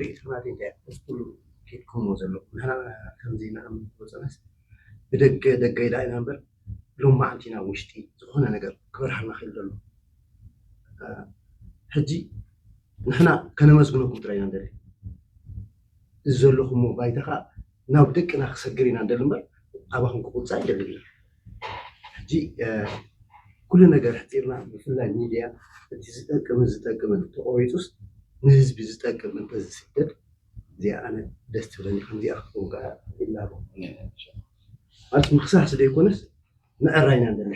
ርእይቶ ናተይ እንታይ እዩ? እዚ ኩሉ ኬድኩሞ ዘለኹም ንሕና ከምዚ ንኣምን ዝመፀናስ ብደገ ደገ ኢዳ ኢና እምበር ሎማዓንቲ ኢና ውሽጢ ዝኾነ ነገር ክበርሃልና ክእል ዘሎ። ሕጂ ንሕና ከነመስግነኩም ጥራይ ኢና ንደሊ። እዚ ዘለኹሞ ባይታ ከዓ ናብ ደቅና ክሰግር ኢና ንደሊ እምበር ኣባኹም ክቁፃ ይደሊ። ሕጂ ኩሉ ነገር ሕፂርና ብፍላይ ሚድያ እቲ ዝጠቅምን ዝጠቅምን ተቆሪፁስ ንህዝቢ ዝጠቅም እንተዝስደድ እዚኣ ኣነ ደስ ትብለኒ። ከምዚኣ ክትከውን ከዓ ይላቦ ማለት ምክሳስ ዘይኮነስ ምዕራይና ንደሊ።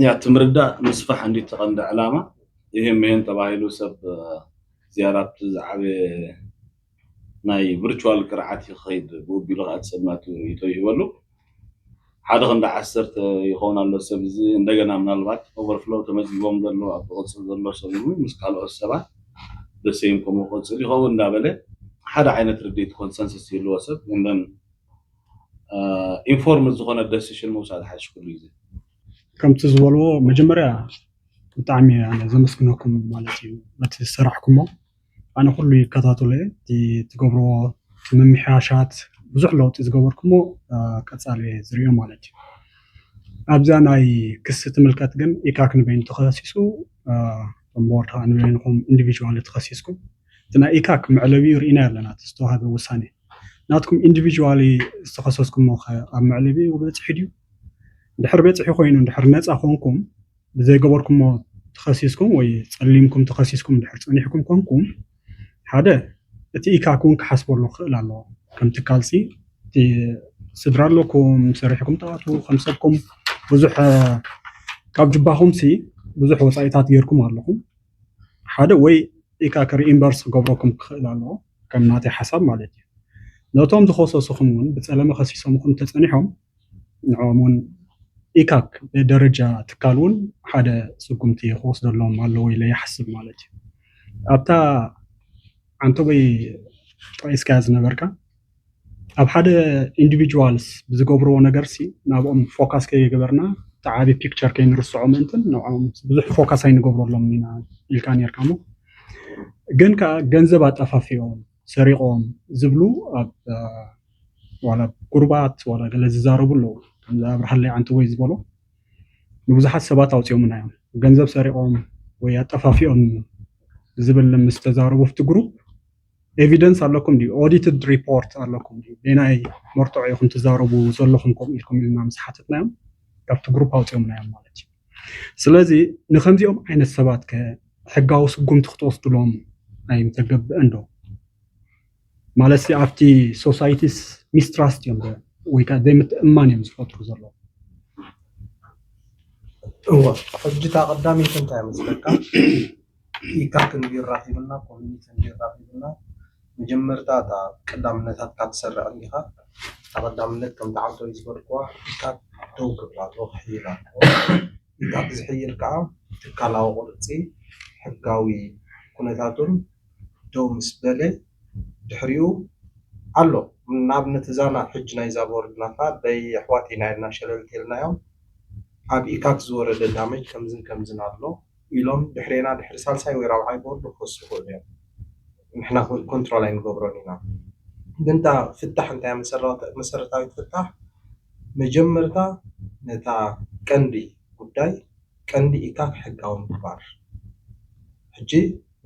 ያ ትምርዳእ ምስፋሕ እንዲ ተቐንዲ ዕላማ ይህም ይህን ተባሂሉ ሰብ ዝያዳ ኣብቲ ዝዓበየ ናይ ቨርቹዋል ቅርዓት ይኸይድ ብኡ ቢሉ ከዓ ሰብ ናቱ ርእይቶ ይህበሉ። ሓደ ክንዲ ዓሰርተ ይኸውን ኣሎ ሰብ እዚ እንደገና ምናልባት ኦቨርፍሎ ተመዝጊቦም ዘሎ ኣብ ዝቕፅል ዘሎ ሰብ እውን ምስ ካልኦት ሰባት ደሰይም ከምኡ ቅፅል ይኸውን እንዳበለ ሓደ ዓይነት ርድኢት ኮንሰንሰስ ይህልዎ ሰብ እንደን ኢንፎርምድ ዝኾነ ደሲሽን ምውሳድ ሓይሽ ኩሉ ግዜ። ከምቲ ዝበልዎ መጀመርያ ብጣዕሚ ኣነ ዘመስግነኩም ማለት እዩ በቲ ዝሰራሕኩሞ። ኣነ ኩሉ ይከታተሎ እየ እቲ ትገብርዎ እቲ ምምሕያሻት ብዙሕ ለውጢ ዝገበርኩሞ ቀፃሊ እየ ዝሪኦ ማለት እዩ። ኣብዛ ናይ ክሲ ትምልከት ግን ኢካክ ንበይኑ ተኸሲሱ እቶም ቦርድ ከዓ ንበይንኹም ኢንዲቪዥዋል ተኸሲስኩም እቲ ናይ ኢካክ መዕለቢኡ ርኢና ኣለና እቲ ዝተዋሃበ ውሳኔ ናትኩም ኢንዲቪዥዋሊ ዝተኸሰስኩሞ ከ ኣብ መዕለቢኡ በፂሑ ድዩ? ድሕር በፂሑ ኮይኑ ድሕር ነፃ ኮንኩም ብዘይገበርኩሞ ተኸሲስኩም ወይ ፀሊምኩም ተኸሲስኩም ድሕር ፀኒሕኩም ኮንኩም ሓደ እቲ ኢካክ እውን ክሓስበሉ ክኽእል ኣለዎ ከም ትካል ሲ እቲ ስድራ ኣለኩም ሰሪሕኩም ተኣትዉ ከም ሰብኩም ብዙሕ ካብ ጅባኹም ሲ ብዙሕ ወፃኢታት ጌርኩም ኣለኹም ሓደ ወይ ኢካክ ሪኢምበርስ ክገብረኩም ክኽእል ኣለዎ ከም ናተይ ሓሳብ ማለት እዩ ነቶም ዝኸሰሱኹም እውን ብፀለመ ከሲሶምኹም ተፀኒሖም ንዕኦም እውን ኢካክ ብደረጃ ትካል እውን ሓደ ስጉምቲ ክወስደሎም ኣለዎ ኢለ ይሓስብ ማለት እዩ ኣብታ ዓንተቦይ ጠቂስካያ ዝነበርካ ኣብ ሓደ ኢንዲቪጁዋልስ ብዝገብርዎ ነገር ሲ ናብኦም ፎካስ ከይገበርና እቲ ዓቢ ፒክቸር ከይንርስዖ ምእንትን ንዕኦም ብዙሕ ፎካስ ኣይንገብረሎም ኢና ኢልካ ነርካ ሞ ግን ከዓ ገንዘብ ኣጠፋፊኦም ሰሪቖም ዝብሉ ኣብ ዋላ ጉሩባት ዋላ ገለ ዝዛረቡ ኣለዉ ከምዚ ኣብርሃለይ ዓንተቦይ ዝበሎ ንብዙሓት ሰባት ኣውፂኦምና እዮም ገንዘብ ሰሪቖም ወይ ኣጠፋፊኦም ዝብል ምስ ተዛረቡ ኣብቲ ግሩፕ ኤቪደንስ ኣለኩም ድዩ ኦዲትድ ሪፖርት ኣለኩም ድዩ በናይ መርትዖ ኢኹም ትዛረቡ ዘለኹም ከምኡ ኢልኩም ኢልና ምስ ሓተትናዮም ካብቲ ግሩፕ ኣውፂኦምና እዮም ማለት እዩ ስለዚ ንከምዚኦም ዓይነት ሰባት ከ ሕጋዊ ስጉምቲ ክትወስድሎም ኣይምተገብእን ዶ ማለት ኣብቲ ሶሳይቲስ ሚስትራስት እዮም ወይ ከዓ ዘይምትእማን እዮም ዝፈጥሩ ዘለዉ እወ ሕጂ እታ ቀዳመይቲ እንታይ መስለካ ኢካ ክንዲ ራኺብና ኮሚኒቲ ክንዲ ራኺብና መጀመርታ እታ ቀዳምነታትካ ትሰርዕ እንዲኻ እታ ቀዳምነት ከምቲ ዓንተቦይ ዝበልክዋ ኢካ ደው ክብላ ኣለዎ ክሕይል ኣለዎ ኢካ ዝሕይል ከዓ ትካላዊ ቅርፂ ሕጋዊ ኩነታቱን ደው ምስ በለ ድሕሪኡ ኣሎ ንኣብነት እዛና ሕጂ ናይዛ ቦርድ ናታ በይ ኣሕዋት ኢና ኢልና ሸለል ተልናዮም ኣብ ኢካክ ዝወረደ ዳመጅ ከምዝን ከምዝን ኣሎ ኢሎም ድሕሬና ድሕሪ ሳልሳይ ወይ ራብዓይ ቦርድ ክወስዱ ይኽእሉ እዮም ንሕና ኮንትሮል ኣይንገብሮን ኢና ግን እታ ፍታሕ እንታይ መሰረታዊት ፍታሕ መጀመርታ ነታ ቀንዲ ጉዳይ ቀንዲ ኢካክ ሕጋዊ ምግባር ሕጂ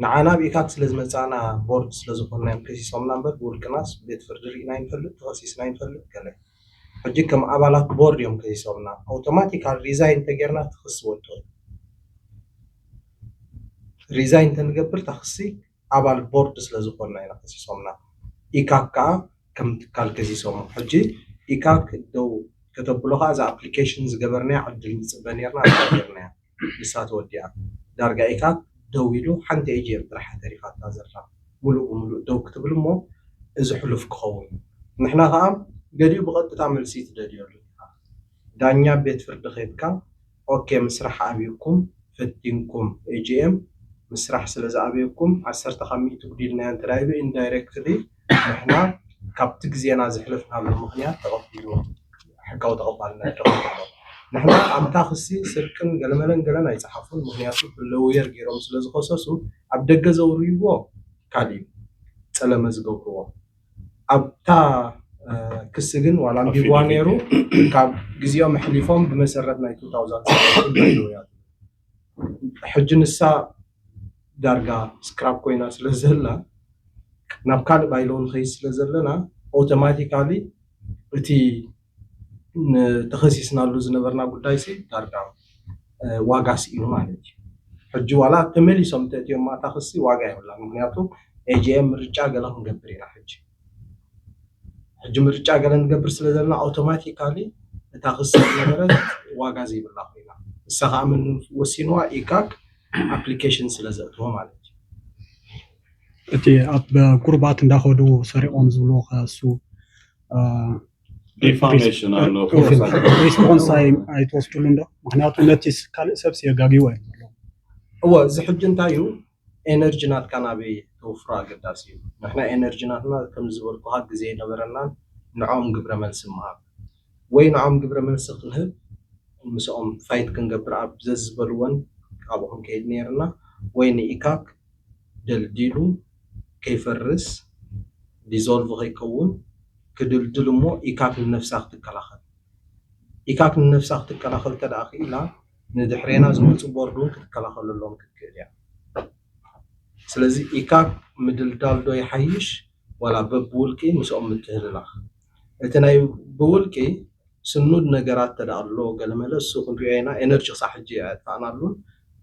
ንዓና ኣብ ኢካክ ስለ ዝመፃና ቦርድ ስለ ዝኾንና እዮም ከሲሶምና እምበር ብውልቅናስ ቤት ፍርዲ ርኢና ይንፈልጥ ተኸሲስና ይንፈልጥ ገለ ሕጂ ከም ኣባላት ቦርድ እዮም ከሲሶምና ኣውቶማቲካል ሪዛይን ተጌርና ትኽሲ ወጥቶ ሪዛይን ተንገብር ታክሲ ኣባል ቦርድ ስለ ዝኾንና ኢና ከሲሶምና ኢካክ ከዓ ከም ትካል ከሲሶሞ ሕጂ ኢካክ ደው ከተብሎ ከዓ እዛ ኣፕሊኬሽን ዝገበርናያ ዕድል ንፅበ ነርና ኣርካ ገርናያ ንሳ ተወዲኣ ዳርጋ ኢካክ ደው ኢሉ ሓንቲ ኤጂኤም ጥራሕ ተሪፋታ ዘላ ሙሉእ ብሙሉእ ደው ክትብል እሞ እዚ ሕሉፍ ክኸውን ንሕና ከዓ ገሊኡ ብቐጥታ መልሲ ትደልየሉ ኢኻ ዳኛ ቤት ፍርዲ ከይድካ ኦኬ ምስራሕ ኣብዩኩም ፈቲንኩም ኤጂኤም ምስራሕ ስለ ዝኣበየኩም ዓሰርተ ካብ ሚእቲ ጉዲልናዮ እንተዳይሉ ኢንዳይሬክትሊ ንሕና ካብቲ ግዜና ዘሕለፍናሉ ምኽንያት ተቐቢሉ ሕጋዊ ተቐባልነት ረኺቡ ኣሎ። ንሕና ኣብታ ክሲ ስርቅን ገለመለን ገለን ኣይጸሓፉን፣ ምኽንያቱ ብለውየር ገይሮም ስለ ዝኸሰሱ ኣብ ደገ ዘውርይዎ ካልእ እዩ። ጸለመ ዝገብርዎ። ኣብታ ክሲ ግን ዋላ ኣንቢብዋ ነይሩ፣ ካብ ግዜኦም ኣሕሊፎም ብመሰረት ናይ two thousand seventeen ሕጂ ንሳ ዳርጋ ስክራፕ ኮይና ስለ ዘላ ናብ ካልእ ባይሎ ንኸይድ ስለ ዘለና ኣውቶማቲካሊ እቲ ተኸሲስናሉ ዝነበርና ጉዳይ ሲ ዳርጋ ዋጋ ስኢኑ ማለት እዩ። ሕጂ ዋላ ተመሊሶም ተእትዮም ማታ ክሲ ዋጋ የብላን። ምክንያቱ ኤጂኤም ምርጫ ገለ ክንገብር ኢና ሕጂ ሕጂ ምርጫ ገለ ንገብር ስለ ዘለና ኣውቶማቲካሊ እታ ክሲ ዝነበረት ዋጋ ዘይብላ ኮይና ንሳ ከዓ ምን ወሲንዋ ኢካክ ኣፕሊኬሽን ስለ ዘእትዎ ማለት እዩ። እቲ ኣብ ጉርባት እንዳኸዱ ሰሪቆም ዝብልዎ ከሱ ዲፋሜሽን ኣሎ። ሪስፖንስ ኣይትወስድሉ እንዶ ምክንያቱ ነቲ ካልእ ሰብሲ የጋግይዎ እዮም ዘለዉ። እወ እዚ ሕጂ እንታይ እዩ ኤነርጂ ናትካ ናበይ ተውፍሮ ኣገዳሲ እዩ። ንሕና ኤነርጂ ናትና ከም ዝበልኩካ ግዜ ኣይነበረናን ንዖም ግብረ መልሲ ምሃብ ወይ ንዖም ግብረ መልሲ ክንህብ ምስኦም ፋይት ክንገብር ኣብ ዘዝበልወን ኣብኡ ክንከይድ ነይርና ወይ ንኢካክ ደልዲሉ ከይፈርስ ዲዞልቭ ከይከውን ክድልድል እሞ ኢካክ ንነፍሳ ክትከላኸል ኢካክ ንነፍሳ ክትከላኸል ተደኣ ክኢላ ንድሕሬና ዝመፁ ቦርድ እውን ክትከላኸለሎም ክትክእል እያ። ስለዚ ኢካክ ምድልዳል ዶ ይሓይሽ ዋላ በብውልቂ ምስኦም ምትህልላኽ? እቲ ናይ ብውልቂ ስኑድ ነገራት ተደኣ ኣሎ ገለመለ እሱ ክንሪኦ ኢና። ኤነርጂ ክሳብ ሕጂ ኣየጥፋእናሉን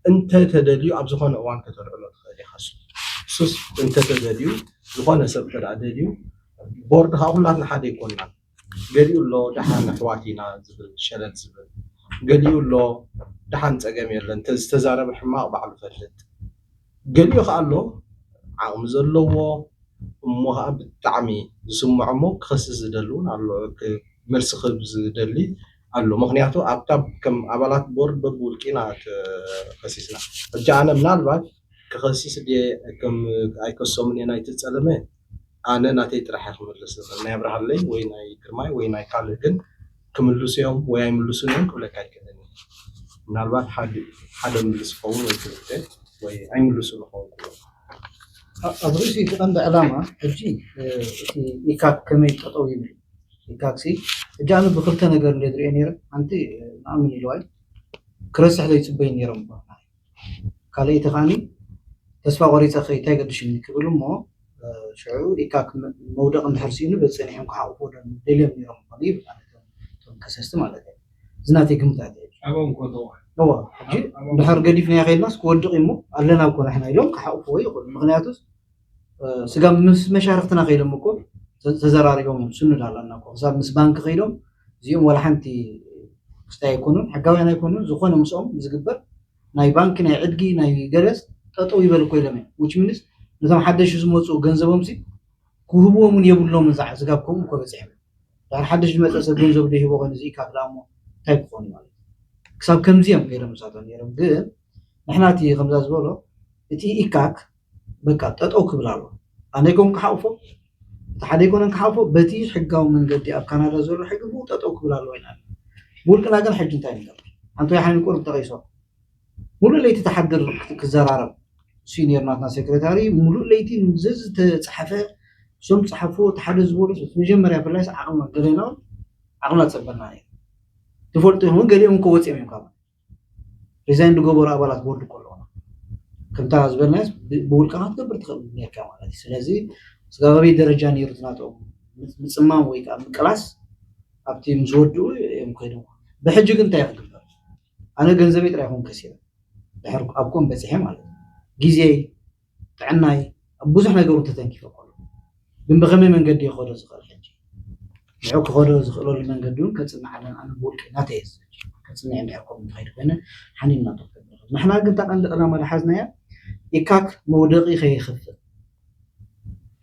እንተተደልዩ ኣብ ዝኾነ እዋን ከተልዕሎ ትኽእል ኢኻ። ሱስ እንተተደልዩ ዝኾነ ሰብ ተደኣ ደልዩ ቦርድ ከዓ ኩላትና ሓደ ኣይኮንናን። ገሊኡ ኣሎ ደሓን ኣሕዋት ኢና ዝብል ሸለል ዝብል፣ ገሊኡ ኣሎ ደሓን ፀገም የለን ዝተዛረበ ሕማቕ ባዕሉ ፈልጥ፣ ገሊኡ ከዓ ኣሎ ዓቕሚ ዘለዎ እሞ ከዓ ብጣዕሚ ዝስምዖ እሞ ክኸስስ ዝደሊ እውን ኣሎ፣ መልሲ ክህብ ዝደሊ ኣሎ። ምክንያቱ ኣብታ ከም ኣባላት ቦርድ በብውልቂና ከሲስና። ሕጂ ኣነ ምናልባት ክኸሲስ ድየ ኣይከሶምን እየ ናይቲ ፀለመ ኣነ ናተይ ጥራሕ ክምልስ ዝኽእል ናይ ኣብርሃለይ ወይ ናይ ግርማይ ወይ ናይ ካልእ ግን ክምልሱ እዮም ወይ ኣይምልሱን እዮም ክብለካ ኣይክእልን። ምናልባት ሓደ ምልስ ክኸውን ወይ ክልተ ወይ ኣይምልሱ ንኸውን ክብሎ። ኣብ ርእሲ እቲ ቀንዲ ዕላማ ሕጂ እቲ ኢካክ ከመይ ጠጠው ይብል ኢካክሲ ሕጂ ኣነ ብክልተ ነገር እንደ ዝሪኦ ነይረ ሓንቲ ንኣምን ኢልዋይ ክረስሕ ዘይፅበይ ነይሮም ካልኣይቲ ከዓኒ ተስፋ ቆሪፀ እንታይ ገድሽኒ ክብል እሞ ሽዑ ኢካክ መውደቕ እንድሕር ስኢኑ በፀኒሖም ክሓቑፎ ደልዮም ነይሮም ይኾኑ ይብል እቶም ከሰስቲ ማለት እዩ። እዚ ናተይ ግምታት እዩ። ኣበም ኮተዋ እዋ ሕጂ እንድሕር ገዲፍናዮ ከይድናስ ክወድቕ እሞ ኣለና እኮ ንሕና ኢሎም ክሓቑፍዎ ይኽእሉ። ምክንያቱስ ስጋብ ምስ መሻርክትና ከይዶም እኮ ተዘራሪቦም እዮም። ስኑድ ኣለና እኮ ክሳብ ምስ ባንክ ከይዶም እዚኦም ዋላ ሓንቲ ክስታይ ኣይኮኑን፣ ሕጋውያን ኣይኮኑን። ዝኾነ ምስኦም ዝግበር ናይ ባንክ ናይ ዕድጊ ናይ ገለስ ጠጠው ይበል እኮ ኢሎም እዮም። Which means ነቶም ሓደሽ ዝመፁ ገንዘቦም ሲ ክህብዎም እውን የብሎም። እዛ ስጋብ ከምኡ እኮ በፂሖም ድሕር ሓደሽ ዝመፀ ሰብ ገንዘብ ዶ ይህቦ ኮይኑ እዚ ኢካክ ደኣ እሞ እንታይ ክኾኑ ማለት ክሳብ ከምዚ እዮም ከይዶም ንሳቶም ነይሮም። ግን ንሕና እቲ ከምዛ ዝበሎ እቲ ኢካክ በቃ ጠጠው ክብል ኣሎ። ኣነ ይኮን ክሓቁፎ እቲ ሓደ ይኮነን ክሓቁፎ በቲ ሕጋዊ መንገዲ ኣብ ካናዳ ዘሎ ሕጊ ብኡ ጠጠው ክብል ኣለዎ ኢና። ብውልቅና ግን ሕጂ እንታይ ንገብር? ሓንቲ ወይ ሓንቲ ቁሩብ ተቂሶ ሙሉእ ለይቲ ተሓድር ክዘራረብ ሲኒየር ናትና ሴክሬታሪ ሙሉእ ለይቲ ዘዝተፀሓፈ እሶም ፀሓፍዎ እቲ ሓደ ዝበሉ መጀመርያ ብላይስ ዓቕሚ ገሌና ዓቕምና ፀበና እዩ ትፈልጡ ይኸውን ገሊኦም እኮ ወፂኦም እዮም ካብ ሪዛይን ዝገበሩ ኣባላት ቦርድ እኮ ኣለውና። ከምታ ዝበልናዮስ ብውልቅኻ ክትገብር ትኽእል ኔርካ ማለት እዩ። ስለዚ ስጋብ ኣበይ ደረጃ ነይሩ እቲ ናቶም ምፅማም ወይ ከዓ ምቅላስ ኣብቲ ምስ ወድኡ እዮም ከይዶም። ብሕጂ ግን እንታይ ክግበር? ኣነ ገንዘበይ ጥራይ ይኹን ከሲረ ድሕር ኣብኮም በፂሐ ማለት እዩ። ግዜይ ጥዕናይ ኣብ ብዙሕ ነገሩ ተተንኪፈ ከሎ ግን ብኸመይ መንገዲ ይኸዶ ዝኽእል ሕጂ ንዑ ክኸዶ ዝኽእለሉ መንገዲ እውን ከፅንዓለን ኣነ ብውልቂ ናተይ ከፅንዕ እንድሕር ከምኡ እንተኸይድ ኮይነ ሓኒን ናቶ ክገብር ንሕና ግን እታ ቀንዲ ዕላማ ዝሓዝናያ ኢካክ መውደቂ ከይኸፍእ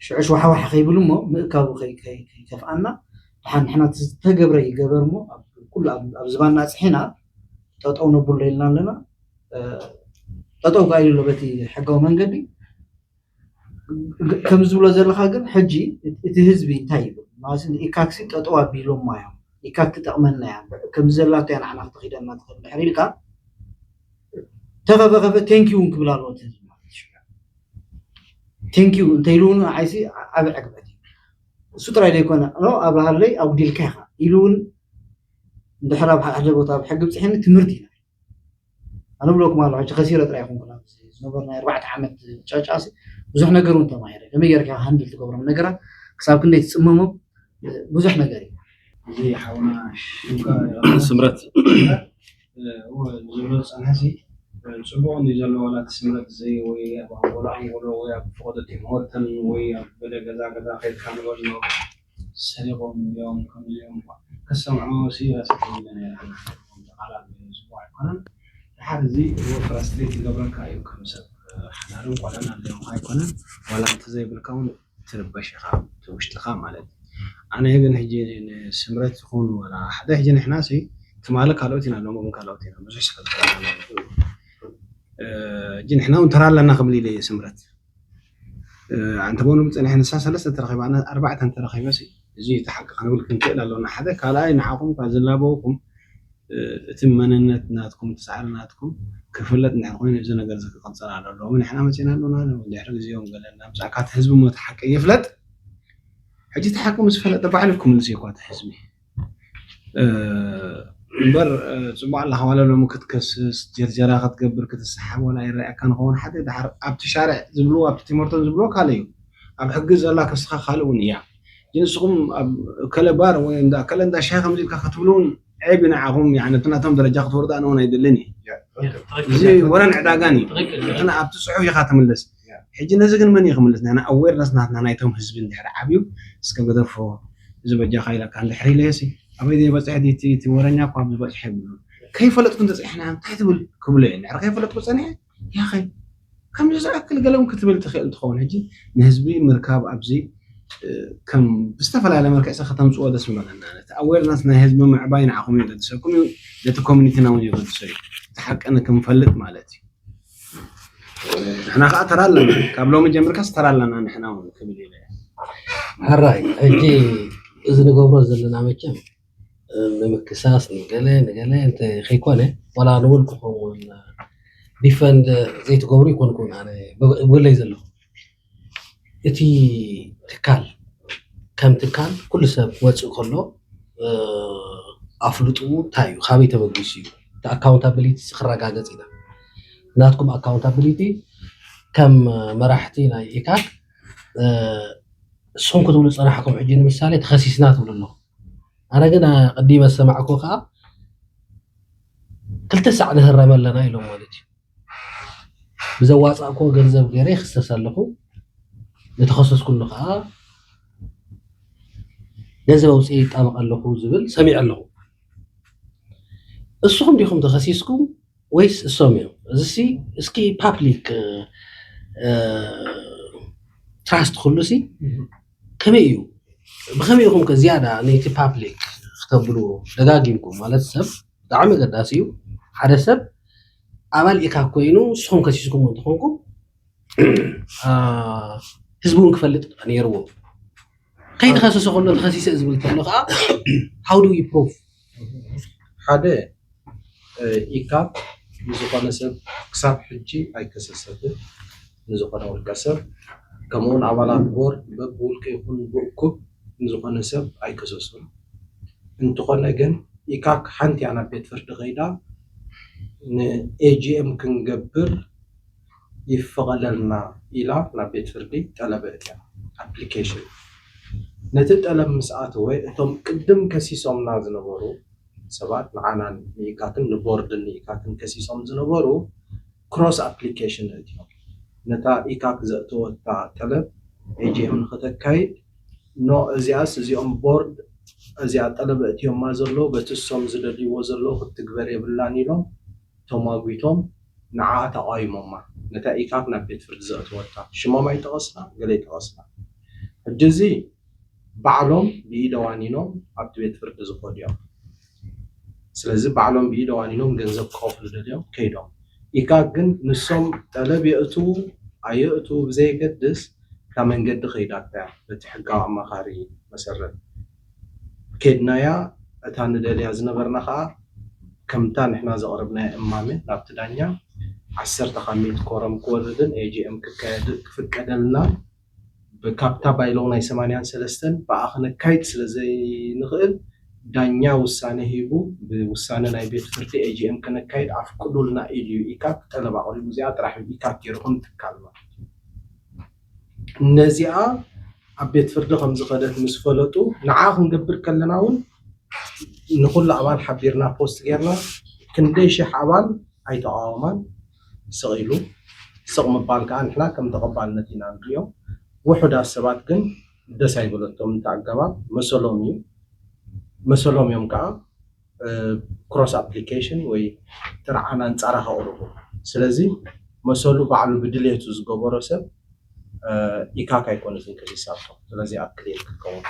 ሽዑ ሽዋሕዋሕ ከይብል እሞ ምእካቡ ከይከፍኣና ድሓን ንሕና ዝተገብረ ይገበር እሞ ኩሉ ኣብ ዝባና ኣፅሒና ጠጠው ነብሎ ኢልና ኣለና ጠጠው ከኣ ኢሉ ኣሎ በቲ ሕጋዊ መንገዲ ከም ዝብሎ ዘለካ ግን ሕጂ እቲ ህዝቢ እንታይ ይብል ማለት ንኢካክሲ ጠጠው ኣቢሎማ እዮም ኢካክ ትጠቅመና እያ ከምዚ ዘላቶ እያ ንዓና ክተኺደና ትኽእል ድሕር ኢልካ ተኸፈኸፈ ቴንኪ እውን ክብል ኣለዎ እቲ ህዝቢ ማለት እዩ ቴንኪዩ እንተኢሉ እውን ንዓይሲ ዓቢ ዕግበት እዩ። እሱ ጥራይ ዘይኮነ፣ ኖ ኣብርሃለይ ኣጉዲልካ ኢኻ ኢሉ እውን እንድሕር ኣብ ሓደ ቦታ ኣብ ሕጊ ብፅሐኒ ትምህርቲ ኢና። ኣነ ብለኩም ኣለኹ ሕጂ ከሲረ ጥራይ ይኹንኩን ኣብዚ ዝነበርና ኣርባዕተ ዓመት ጫጫሲ ብዙሕ ነገር እውን ተማሂረ። ከመይ ጌርካ ሃንድል ትገብሮም ነገራት ክሳብ ክንደይ ትፅመሞም ብዙሕ ነገር እዩ። እዚ ሓውና ሽምካ ስምረት እዎ ዝብሎ ዝፀንሐሲ ፅቡቅ እንዲ ዘሎ ዋላ እቲ ስምረት እዚ ወይ ኣብ ኣንጎሎ ኣንጎሎ ወይ ኣብ ፈቆዶ ቲሞርተን ወይ ኣብ ገለ ገዛ ገዛ ከይድካ ንበሎ ሰሪቆም እዮም ከምዚኦም ከሰምዖ ሲ ራስቃላት ዝቡ ኣይኮነን። ድሓር እዚ እዎ ፍራስትሬት ይገብረካ እዩ ከም ሰብ ሓዳርን ቆልዕን ኣለዮም ኣይኮነን ዋላ እንተዘይብልካ እውን ትርበሽ ኢኻ እቲ ውሽጥኻ ማለት እዩ። ኣነ ግን ሕጂ ንስምረት ይኹን ወላ ሓደ ሕጂ ንሕና ሲ ትማሊ ካልኦት ኢና ሎም እውን ካልኦት ኢና ብዙሕ ስሕል ሕጂ ንሕና እውን ተራ ኣለና ክብል ኢለ እየ ስምረት ኣንተ በኑ ብፅንሕ ንሳ ሰለስተ ተረኺባ ኣርባዕተ እንተረኺበ እዚ ተሓቂ ክንብል ክንክእል ኣለና ሓደ ካልኣይ ንዓኹም ካብ ዝላበወኩም እቲ መንነት ናትኩም እቲ ፃዕሪ ናትኩም ክፍለጥ እንድሕር ኮይኑ እዚ ነገር እዚ ክቅፅል ኣለዎ ንሕና መፂና ኣለና ድሕሪ ግዜኦም ገለ እናምፃእካ እቲ ህዝቢ ሞ እቲ ሓቂ ይፍለጥ ሕጂ እቲ ሓቂ ምስ ፈለጠ ባዕሉ ክምልስ እዩ እኳ እቲ ህዝቢ እምበር ፅቡቅ ኣለካ ዋላ ሎሚ ክትከስስ ጀርጀራ ክትገብር ክትሰሓብ ዋላ ይረኣየካ ንኸውን ሓደ ድሓር ኣብቲ ሻርዕ ዝብልዎ ኣብቲ ቲሞርቶን ዝብልዎ ካልእ እዩ ኣብ ሕጊ ዘላ ክስኻ ካልእ እውን እያ ንስኹም ኣብ ከለ ባር ወይ እንዳ ከለ እንዳ ሻሂ ከምዚ ኢልካ ክትብሉ እውን ዔብ እዩ ንዓኹም እቲ ናቶም ደረጃ ክትወርዱ ኣነ እውን ኣይደልን እዩ እዚ ወረን ዕዳጋን እዩ እቲ ኣብቲ ፅሑፍ ኢኻ ትምልስ ሕጂ ነዚ ግን መን እዩ ክምልስ ንሕና ኣዌርነስ ናትና ናይቶም ህዝቢ እንድሕር ዓብዩ እስከ ገደፎ እዚ በጃኻ ኢለካ እንድሕር ኢለዮሲ ኣበይ ዘይበፅሐ ድቲ እቲ ወረኛ እኳ ኣብዚ በፅሐ ይብሉ ከይፈለጥኩ እንተፅሕና እንታይ ትብል ክብሎ እየ እንድሕር ከይፈለጥኩ ፀኒሐ ያኸ ከምዚ ዝኣክል ገለ እውን ክትብል ትኽእል እንትኸውን ሕጂ ንህዝቢ ምርካብ ኣብዚ ከም ብዝተፈላለየ መልክዕ ሰ ከተምፅዎ ደስ ምበለና ነቲ ኣዌርነስ ናይ ህዝቢ ምዕባይ ንዓኹም የገድሰኩም እዩ ነቲ ኮሚኒቲና እውን የገድሶ እዩ እቲ ሓቂ ንክንፈልጥ ማለት እዩ ንሕና ከዓ ተራ ኣለና ካብ ሎሚ ጀምርካስ ተራ ኣለና ንሕና እውን ክብል ኢለ ሕራይ ሕጂ እዚ ንገብሮ ዘለና መቸም ንምክሳስ ንገለ ንገለ እንተ ከይኮነ ዋላ ንውልቅኹም እውን ዲፈንድ ዘይትገብሩ ይኮንኩን ኣነ ብግለይ ዘለኹ እቲ ትካል ከም ትካል ኩሉ ሰብ ክወፅእ ከሎ ኣፍልጡ እንታይ እዩ ካበይ ተበጊሱ እዩ እቲ ኣካውንታብሊቲ ክረጋገፅ ኢና ናትኩም ኣካውንታብሊቲ ከም መራሕቲ ናይ ኢካክ ንስኹም ክትብሉ ዝፀናሕኩም ሕጂ ንምሳሌ ተኸሲስና ትብሉ ኣለኹ ኣነ ግን ቅዲመ ዝሰማዕኩ ከዓ ክልተ ሳዕ ንህረም ኣለና ኢሎም ማለት እዩ ብዘዋፃእኩዎ ገንዘብ ገይረ ይኽሰስ ኣለኹ ንተኸሰስኩሉ ከዓ ገንዘብ ኣውፅኤ ይጣበቕ ኣለኹ ዝብል ሰሚዐ ኣለኹ እስኹም ዲኹም ተኸሲስኩም ወይስ እሶም እዮም እዚሲ እስኪ ፓብሊክ ትራስት ኩሉ ሲ ከመይ እዩ ብኸመይ ኢኹም ከ ዝያዳ ነቲ ፓብሊክ ክተብልዎ ደጋጊምኩም ማለት ሰብ ብጣዕሚ ገዳሲ እዩ ሓደ ሰብ ኣባል ኢካ ኮይኑ ንስኹም ከሲስኩም እንትኾንኩም ህዝቢ እውን ክፈልጥ ነይርዎ ከይተኸሰሰ ከሎ ተኸሲሰ ዝብል ከሎ ከዓ how do you prove ሓደ ኢካብ ንዝኾነ ሰብ ክሳብ ሕጂ ኣይከሰሰትን ንዝኾነ ውልቀ ሰብ ከምኡውን ኣባላት ቦርድ በብውልቂ ይኹን ብእኩብ ንዝኾነ ሰብ ኣይከሰሱን እንተኾነ ግን ኢካክ ሓንቲ እያ ናብ ቤት ፍርዲ ከይዳ ን AGM ክንገብር ይፈቐደልና ኢላ ናብ ቤት ፍርዲ ጠለብ ኣእትያ application ነቲ ጠለብ ምስ ኣተወ እቶም ቅድም ከሲሶምና ዝነበሩ ሰባት ንዓናን ንኢካክን ንቦርድን ንኢካክን ከሲሶም ዝነበሩ cross application ኣእትዮም ነታ ኢካክ ዘእተወታ ጠለብ AGM ንክተካይድ no እዚኣስ እዚኦም ቦርድ እዚኣ ጠለብ ኣእትዮማ ዘለዉ በቲ እሶም ዝደልይዎ ዘለዉ ክትትግበር የብላን ኢሎም ተማጒቶም ንዓኣ ተቓዊሞማ። ነታ ኢካክ ናብ ቤት ፍርዲ ዘእተወታ ሽሞም ኣይጠቐስና፣ ገለ ኣይጠቐስና። ሕጂ እዚ ባዕሎም ብኢደ ዋኒኖም ኣብቲ ቤት ፍርዲ ዝኸዱ እዮም። ስለዚ ባዕሎም ብኢደ ዋኒኖም ገንዘብ ክኸፍሉ ደልዮም ከይዶም። ኢካክ ግን ንሶም ጠለብ የእትዉ ኣየእትዉ ብዘየገድስ እታ መንገዲ ከይዳታ እያ በቲ ሕጋዊ ኣማኻሪ መሰረት ከድናያ እታ ንደልያ ዝነበርና ከዓ ከምታ ንሕና ዘቕረብናያ እማመ ናብቲ ዳኛ ዓሰርተ ካብ ሚእቲ ኮረም ክወርድን ኤጂኤም ክካየድ ክፍቀደልና ብካብታ ባይሎው ናይ ሰማንያን ሰለስተን ብኣ ክነካይድ ስለ ዘይንኽእል ዳኛ ውሳነ ሂቡ ብውሳነ ናይ ቤት ፍርዲ ኤጂኤም ክነካይድ ኣፍቅዱልና ኢሉ እዩ ኢካክ ጠለብ ኣቕሪቡ። እዚኣ ጥራሕ እዩ ኢካክ ገይሩ ከም ትካል ማለት እዩ። ነዚኣ ኣብ ቤት ፍርዲ ከም ዝኸደት ምስ ፈለጡ ንዓ ክንገብር ከለና እውን ንኩሉ ኣባል ሓቢርና ፖስት ጌርና ክንደይ ሽሕ ኣባል ኣይተቃወማን ስቕ ኢሉ። ስቕ ምባል ከዓ ንሕና ከም ተቐባልነት ኢና ንሪኦ። ውሑዳት ሰባት ግን ደስ ኣይበለቶም። እንተ ኣገባብ መሰሎም እዩ። መሰሎም እዮም ከዓ ክሮስ ኣፕሊኬሽን ወይ ጥርዓን ኣንጻራ ከቕርቡ። ስለዚ መሰሉ ባዕሉ ብድሌቱ ዝገበሮ ሰብ ኢካክ ኣይኮነትን ክሊሳቶ። ስለዚ ኣብ ክሊን ክከውን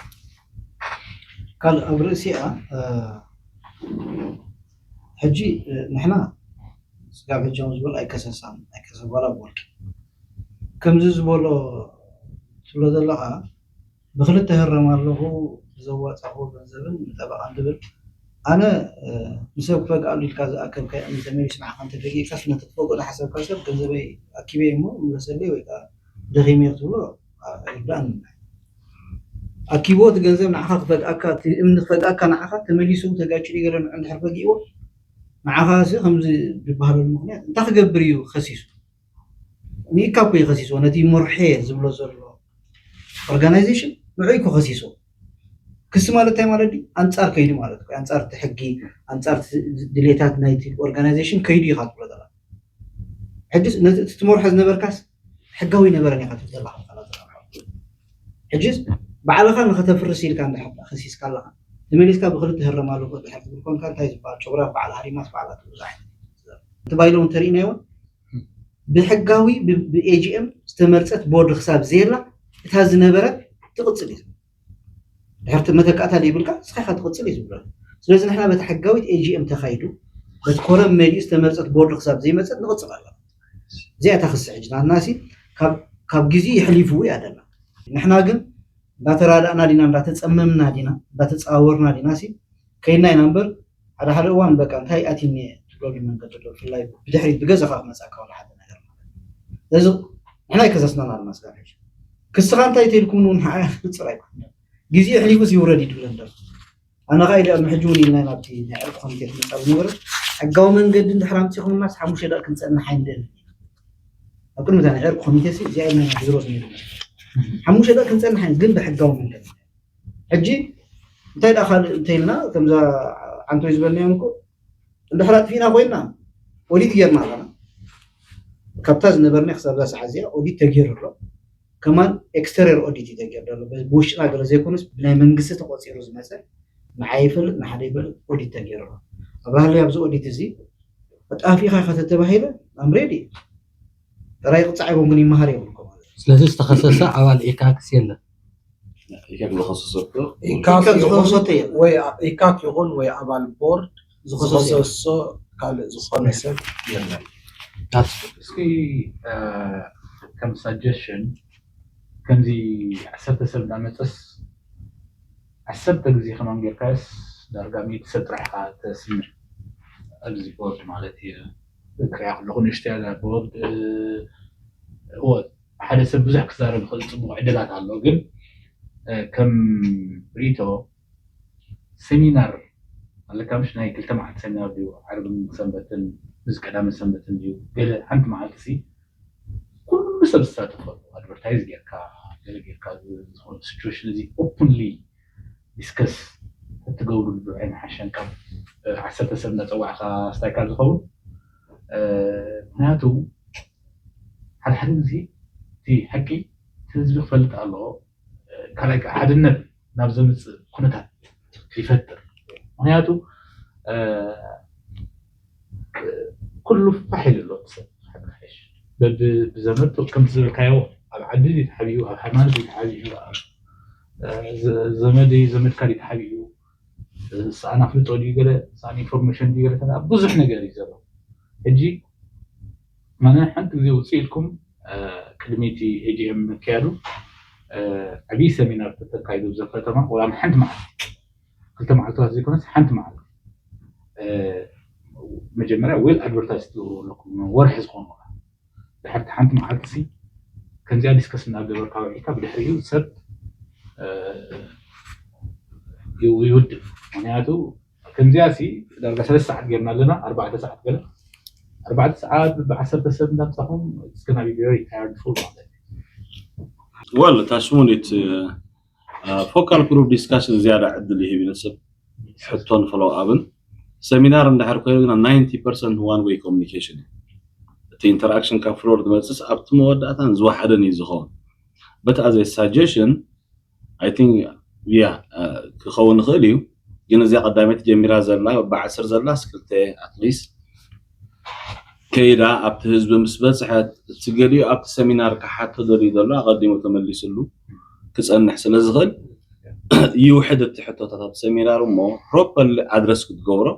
ካልእ ኣብ ርእሲኣ ሕጂ ንሕና ስጋብ ሕጂ ከም ዝበሎ ኣይከሰሳን ኣይከሰስ ዋላ ብወርቂ ከምዚ ዝበሎ ትብሎ ዘለኻ ብክልተ ህረም ኣለኹ ብዘዋፃኹ ገንዘብን ንጠበቃን ዝብል ኣነ ንሰብ ክፈግኣሉ ኢልካ ዝኣከብካዮ እምኒ ተመሊሱ ንዓኻ እንተፈጊእካስ ነቲ ክፈግኦ ዝሓሰብካ ሰብ ገንዘበይ ኣኪበ እሞ ምለሰለይ ወይ ከዓ ደኺመ ክትብሎ ኣይርዳእን። ኣኪብዎ እቲ ገንዘብ ንዓኻ ክፈግኣካ እቲ እምኒ ክፈግኣካ ንዓኻ ተመሊሱ ተጋጭ ገለ ንዑ እንድሕር ፈጊእዎ ንዓኻ ሲ ከምዚ ዝበሃለሉ ምክንያት እንታይ ክገብር እዩ ከሲሱ ንኢካ እኮ ይኸሲስዎ ነቲ ሙርሔ ዝብሎ ዘሎ ኦርጋናይዜሽን ንዑ እኮ ከሲስዎ ክሲ ማለት እንታይ ማለት ድዩ ኣንፃር ከይዱ ማለት እኮ ኣንፃር እቲ ሕጊ ኣንፃር ድሌታት ናይቲ ኦርጋናይዜሽን ከይዱ ኢኻ ትብሎ ዘላ ሕጂ ነቲ እቲ ትመርሖ ዝነበርካስ ሕጋዊ ነበረን ኢኻ ትብል ዘለኻ ሕጂ ባዕልኻ ንኸተፍርስ ኢልካ እንድሕር ከሲስካ ኣለኻ ተመሊስካ ብክልተ ህረም ኣለኩ ድሕር ትብል ኮንካ እንታይ ዝበሃል ጭጉራፍ በዓል ሃሪማስ በዓላት ብዙሕ ዓይነት እቲ ባይሎ እውን ተሪእናዮ ብሕጋዊ ብኤጂኤም ዝተመርፀት ቦርድ ክሳብ ዘየላ እታ ዝነበረት ትቕፅል እዩ ድሕርቲ መተካእታ ዘይብልካ ንስኻ ኢኻ ትቕፅል እዩ ዝብሎ ስለዚ ንሕና በቲ ሕጋዊት ኤጂኤም ተኻይዱ በቲ ኮረም መሊኡ ዝተመርፀት ቦርድ ክሳብ ዘይመፀት ንቕፅል ኣለና እዚኣ እታ ክሲ ሕጂ ናትና ሲ ካብ ግዜ የሕሊፉ እያ ደላ ንሕና ግን እንዳተራዳእና ዲና እንዳተፀመምና ዲና እንዳተፃወርና ዲና ሲ ከይድና ኢና እምበር ሓደ ሓደ እዋን በቃ እንታይ ኣትኒ ትብለሉ መንገዲ ኣሎ ብፍላይ ብድሕሪት ብገዛኻ ክመፃካ ወላ ሓደ ነገር ማለት ስለዚ ንሕና ኣይከሰስናን ኣለና ስጋብ ሕጂ ክስኻ እንታይ ተይልኩም እውን ሓያ ክፅር ኣይኮን ግዜ ኣሕሊፉ ይውረድ ይድብለ እንደ ኣነ ከዓ ኢለ ሕጂ እውን ኢልና ናብቲ ናይ ዕርቂ ኮሚቴ ክመፃ ዝነበረ ሕጋዊ መንገዲ እንድሕር ኣምፂኹምናስ ሓሙሽተ ደቂ ክንፀንሕ ኣይንደልን ኣብ ቅድሚ ናይ ዕርቂ ኮሚቴ እዚኣ ኢልና ኢና ድሮ ዝነሩ ሓሙሽተ ደቂ ክንፀንሕ ግን ብሕጋዊ መንገዲ ሕጂ እንታይ ደኣ ካልእ እንተኢልና ከምዛ ዓንቶይ ዝበልናዮም እኮ እንድሕር ኣጥፊእና ኮይንና ኦዲት ጌርና ኣለና ካብታ ዝነበርና ክሳብ ዛ ሰዓት እዚኣ ኦዲት ተገይሩ ኣሎ ከማን ኤክስተሪየር ኦዲት እዩ ተገይሩ ዘሎ ብውሽጥና ገለ ዘይኮነስ ብናይ መንግስቲ ተቆፂሩ ዝመፀ ንዓይ ይፈልጥ ንሓደ ይፈልጥ ኦዲት ተገይሩ ኣሎ ኣብራሃለይ ኣብዚ ኦዲት እዚ ኣጣፊእኻ ከተተባሂለ ኣምሬዲ ጥራይ ቅፃዕ ይኮን ግን ይመሃር የብልኮ ማለት እዩ ስለዚ ዝተኸሰሰ ኣባል ኤካክስ የለን ኢካክ ዝኸሰሰቶ ኢካክ ኢካክ ዝኸሰሰቶ ይኹን የለን። ወይ ኢካክ ይኹን ወይ ኣባል ቦርድ ዝኸሰሰ የለን። ዝኸሰሶ ካልእ ዝኾነ ሰብ የለን። እስኪ ከም ሳጀሽን ከምዚ ዓሰርተ ሰብ እናመፀስ ዓሰርተ ግዜ ከማን ጌርካስ ዳርጋ ሚእቲ ሰብ ጥራሕ ኢኻ ተስምዕ ኣብዚ ቦርድ ማለት እዩ ክሪኣ ከለኹ ንእሽተይ ኣላ ቦርድ እወ ሓደ ሰብ ብዙሕ ክዛረብ ይኽእል ፅቡቕ ዕድላት ኣሎ ግን ከም ርእቶ ሰሚናር ኣለካ ምሽ ናይ ክልተ መዓልቲ ሰሚናር ድዩ ዓርብን ሰንበትን ምስ ቀዳምን ሰንበትን ድዩ ገለ ሓንቲ መዓልቲ ሲ ኩሉ ሰብ ዝሳተፈሉ ኣድቨርታይዝ ጌርካ ገለ ጌርካ ዝኾነ ሲቹዌሽን እዚ ኦፕንሊ ዲስከስ እትገብሩሉ ኣይንሓሸን ካብ ዓሰርተ ሰብ እናፀዋዕካ ስታይካ ዝኸውን ምክንያቱ ሓደ ሓደ ግዜ እቲ ሓቂ እቲ ህዝቢ ክፈልጥ ኣለዎ ካልኣይ ከዓ ሓድነት ናብ ዘምፅእ ኩነታት ይፈጥር ምክንያቱ ኩሉ ፋሕ ኢሉ ኣሎ ሰብ ሓድሓሽ በብዘመድ ከምቲ ዝበልካዮ ኣብ ዓዲ ተሓቢኡ ኣብ ሃይማኖት ተሓቢኡ ዘመድ ዘመድካ ተሓቢኡ ሰኣን ኣፍልጦ ድዩ ገለ ሰኣን ኢንፎርሜሽን ድዩ ገለ ብዙሕ ነገር እዩ ዘሎ ሕጂ ማነ ሓንቲ ግዜ ውፅእ ኢልኩም ቅድሚ እቲ ኤጂኤም ምክያዱ ዓብዪ ሰሚናር ተተካይዱ ብዘ ከተማ ወላ ሓንቲ መዓልቲ ክልተ መዓልትታት ዘይኮነስ ሓንቲ መዓልቲ መጀመርያ ዌል ኣድቨርታይዝ ትገብሩ ኣለኩም ወርሒ ዝኾኑ ድሕርቲ ሓንቲ መዓልቲ ሲ ከምዚኣ ዲስከስ እናገበርካ ውዒልካ ብድሕሪኡ ሰብ ይውድብ። ምክንያቱ ከምዚኣ ሲ ዳርጋ ሰለስተ ሰዓት ጌርና ኣለና፣ ኣርባዕተ ሰዓት ገለ ኣርባዕተ ሰዓት ብዓሰርተ ሰብ እንዳምፃኹም it's gonna be very tiredful ማለት እዩ። ወል እታ ሽሙኒት ፎካል ግሩፕ ዲስካሽን ዝያዳ ዕድል ይህብ ይነስብ ሕቶን ፎሎው ኣፕን ሰሚናር እንድሕር ኮይኑ ግና ናይንቲ ፐርሰንት ዋን ዌይ ኮሚኒኬሽን እዩ። እቲ ኢንተራክሽን ካብ ፍሎር ዝመፅስ ኣብቲ መወዳእታን ዝወሓደን እዩ ዝኸውን። But as a suggestion I think yeah ክኸውን ይኽእል እዩ። ግን እዚኣ ቀዳመይቲ ጀሚራ ዘላ ብዓስር ዘላስ ክልተ ኣትሊስት ከይዳ ኣብቲ ህዝቢ ምስ በፅሐት እቲ ገሊኡ ኣብቲ ሰሚናር ክሓቶ ደልዩ ዘሎ ኣቐዲሙ ተመሊስሉ ክፀንሕ ስለ ዝኽእል ይውሕድ እቲ ሕቶታት ኣብቲ ሰሚናር እሞ ፕሮፐርሊ ኣድረስ ክትገብሮ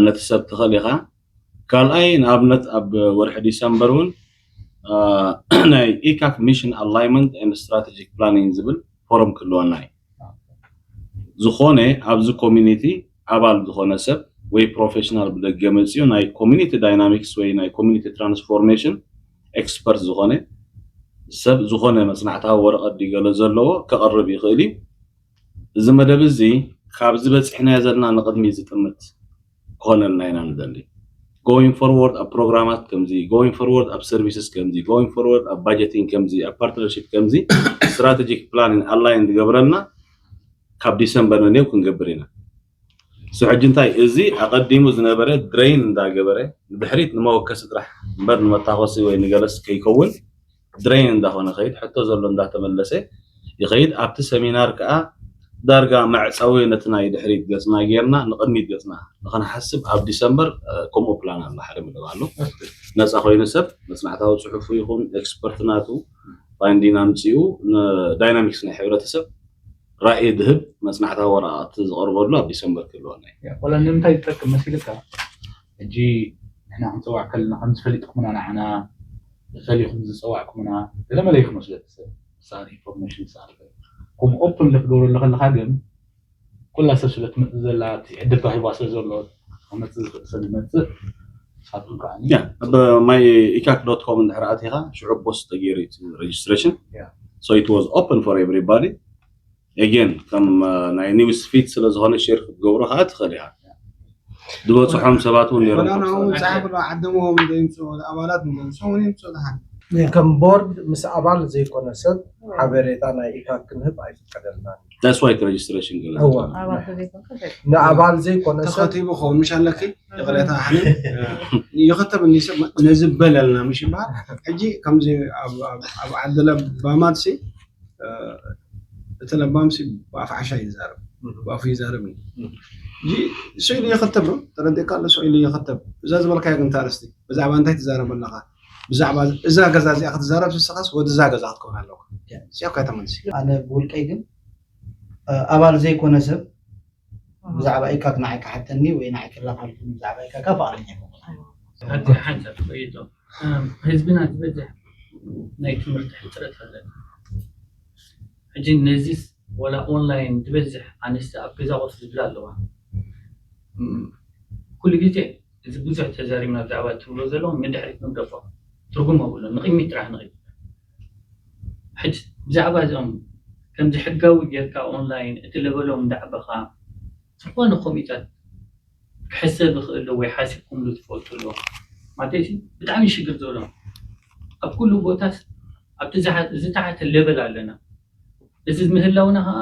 ነቲ ሰብ ትኽእል ኢኻ። ካልኣይ ንኣብነት ኣብ ወርሒ ዲሰምበር እውን ናይ ኢካክ ሚሽን ኣላይመንት ኤንድ ስትራቴጂክ ፕላኒንግ ዝብል ፎረም ክህልወና እዩ። ዝኾነ ኣብዚ ኮሚኒቲ ኣባል ዝኾነ ሰብ ወይ ፕሮፌሽናል ብደገ መፅኡ ናይ ኮሚኒቲ ዳይናሚክስ ወይ ናይ ኮሚኒቲ ትራንስፎርሜሽን ኤክስፐርት ዝኾነ ሰብ ዝኾነ መፅናዕታዊ ወረቐት ድዩ ገለ ዘለዎ ከቕርብ ይኽእል እዩ። እዚ መደብ እዚ ካብዚ በፂሕናዮ ዘለና ንቕድሚ ዝጥምት ክኾነልና ኢና ንደሊ። Going forward ኣብ ፕሮግራማት ከምዚ going forward ኣብ ሰርቪስስ ከምዚ going forward ኣብ ባጀቲንግ ከምዚ ኣብ ፓርትነርሽፕ ከምዚ ስትራቴጂክ ፕላኒንግ ኣላይን ዝገብረልና ካብ ዲሰምበር ንኔው ክንገብር ኢና። ሕጂ እንታይ እዚ ኣቐዲሙ ዝነበረ ድሬን እንዳገበረ ንድሕሪት ንመወከሲ ጥራሕ እምበር ንመታኮሲ ወይ ንገለስ ከይከውን ድሬን እንዳኾነ ከይድ ሕቶ ዘሎ እንዳተመለሰ ይኸይድ። ኣብቲ ሰሚናር ከዓ ዳርጋ መዕፀዊ ነቲ ናይ ድሕሪት ገፅና ጌርና ንቕድሚት ገፅና ንኽንሓስብ ኣብ ዲሰምበር ከምኡ ፕላን ኣሎ። ሓደ መደብ ኣሎ ነፃ ኮይኑ ሰብ መፅናዕታዊ ፅሑፉ ይኹን ኤክስፐርት ናቱ ፋይንዲን ኣምፅኡ ንዳይናሚክስ ናይ ሕብረተሰብ ራእይ ድህብ መፅናዕታዊ ወረቓቕቲ ዝቐርበሉ ኣብ ዲሰምበር ክህልወና እዩ። ወላ ንምንታይ ዝጠቅም መሲልካ ሕጂ ንሕና ክንፀዋዕ ከለና ከም ዝፈሊጥኩምና ንዓና ፈሊኹም ዝፀዋዕኩምና ገለመለ ይክመስለቲ ሰብ ሳር ኢንፎርሜሽን ሳር ከም ኦፕን ክትገብረሉ ከለካ ግን ኩላ ሰብ ስለ ትመፅእ ዘላ ዕድል ተዋሂባ ስለ ዘሎ ክመፅእ ዝኽእል ሰብ ይመፅእ። ንስኻትኩም ከዓ ኣብ ማይ ኢካክ ዶት ኮም እንድሕር ኣቲኻ ሽዑ ፖስት ተገይሩ እዩ registration so it was open for everybody again ከም ናይ ኒውስ ፊድ ስለ ዝኾነ ሼር ክትገብሮ ከዓ ትኽእል ኢኻ። ዝበፅሖም ሰባት እውን ነይሮም። ጸሓፍሎ ዓደምዎም ዘይምፅኡ ኣባላት ንሶም እውን ይምፅኡ ድሓን ከም ቦርድ ምስ ኣባል ዘይኮነ ሰብ ሓበሬታ ናይ ኢካክ ክንህብ ኣይፍቀደልናን። That's why registration ገለ እዋ ንኣባል ዘይኮነ ሰብ ተኸቲቡ ክኸውን ምሽ ኣለኪ ይቕሬታ ሓኒ ይኸተብ እኒ ሰብ ነዚ በለልና ምሽ ይበሃል። ሕጂ ከምዚ ኣብ ዓዲ ለባማት ሲ እቲ ለባም ሲ ብኣፍ ዓሻ ይዛረብ ብኣፉ ይዛረብ እዩ። ስኢሉ ይኸተብ ነው ተረዲእካ ኣሎ ስኢሉ ይኸተብ እዛ ዝበልካዮ ግን ታርስቲ ብዛዕባ እንታይ ትዛረብ ኣለኻ? ብዛዕባ እዛ ገዛ እዚኣ ክትዛረብ ስስኻስ ወዲ እዛ ገዛ ክትከውን ኣለካ። እዚኣ እኳ ተመልሲ ኣነ ብውልቀይ ግን ኣባል ዘይኮነ ሰብ ብዛዕባ ኢካክ ንዓይ ክሓተኒ ወይ ንዓይ ክላኻልኩኒ ብዛዕባ ኢካክ ፍቓደኛ ኣይኮንኩን። ሓንቲ ሓንሳብ ትፈይዶ ህዝብና ዝበዝሕ ናይ ትምህርቲ ሕፅረት ኣለና። ሕጂ ነዚስ ወላ ኦንላይን ዝበዝሕ ኣንስቲ ኣብ ገዛ ኮፍ ዝብላ ኣለዋ። ኩሉ ግዜ እዚ ብዙሕ ተዛሪብና ብዛዕባ ትብሎ ዘለኹም ንድሕሪት ንገፎ ትርጉም ኣብሉ ንቕድሚት ጥራሕ ንቕድሚት። ሕጂ ብዛዕባ እዚኦም ከምዚ ሕጋዊ ጌርካ ኦንላይን እቲ ለበሎም እንዳዕበኻ ዝኾነ ኮሚታት ክሕሰብ ይኽእል ዶ ወይ ሓሲብኩምሉ ትፈልጡ ዶ? ማለት ብጣዕሚ ሽግር ዘሎ ኣብ ኩሉ ቦታስ ኣብቲ ዝተሓተ ሌቨል ኣለና። እዚ ምህላውና ከዓ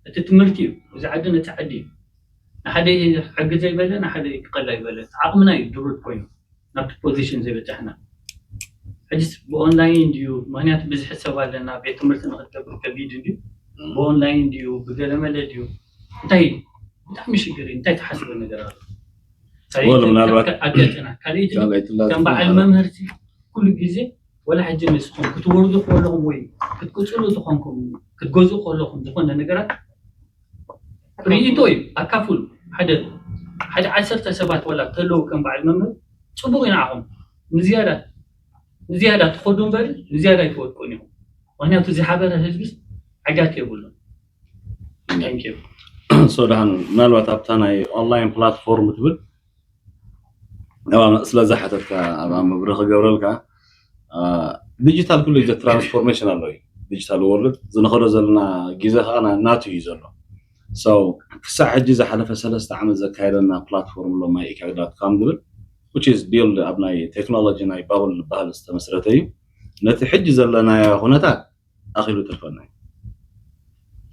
እቲ ትምህርቲ እዩ። እዚ ዓዲ ነቲ ዓዲ እዩ። ንሓደ ይሕግዘ ይበለ ንሓደ ክቐላ ይበለ ዓቕምና እዩ ድሩት ኮይኑ ናብቲ ፖዚሽን ዘይበፃሕና። ሕጅስ ብኦንላይን ድዩ? ምክንያቱ ብዝሒ ሰብ ኣለና። ቤት ትምህርቲ ንክትገብር ከቢድ እንድዩ። ብኦንላይን ድዩ ብገለመለ ድዩ እንታይ ብጣዕሚ ሽግር እዩ። እንታይ ትሓስበ ነገር ኣሎ? ኣጋጨና ካልእቲ ከም በዓል መምህርቲ ኩሉ ግዜ ወላ ሕጂ ንስኹም ክትወርዱ ከለኹም ወይ ክትቅፅሉ ዝኾንኩም ክትገዝኡ ከለኹም ዝኾነ ነገራት ርእይቶ እዩ ኣካፍሉ። ሓደ ሓደ ዓሰርተ ሰባት ዋላ ተለዉ ከም በዓል መምህር ፅቡቅ እዩ ንዓኹም ንዝያዳ ንዝያዳ ትኸዱ እምበር ንዝያዳ ኣይትወድቁን ኢኹም። ምክንያቱ ዝሓበረ ህዝብስ ዓጋት የብሉን። ሶ ደሓን ምናልባት ኣብታ ናይ ኦንላይን ፕላትፎርም ትብል ስለ ዝሓተትካ ኣብ መብርህ ክገብረልካ፣ ዲጂታል ኩሉ ግዜ ትራንስፎርሜሽን ኣሎ እዩ። ዲጂታል ወርልድ ዝንኸዶ ዘለና ግዜ ከዓ ናቱ እዩ ዘሎ። ክሳብ ሕጂ ዝሓለፈ ሰለስተ ዓመት ዘካየደና ፕላትፎርም ኣሎ ማይ ኢካግዳት ካም ዝብል ቢልድ ኣብ ናይ ቴክኖሎጂ ናይ ባብል ዝበሃል ዝተመስረተ እዩ። ነቲ ሕጂ ዘለናዮ ኩነታት ኣኺሉ ትርፈና እዩ፣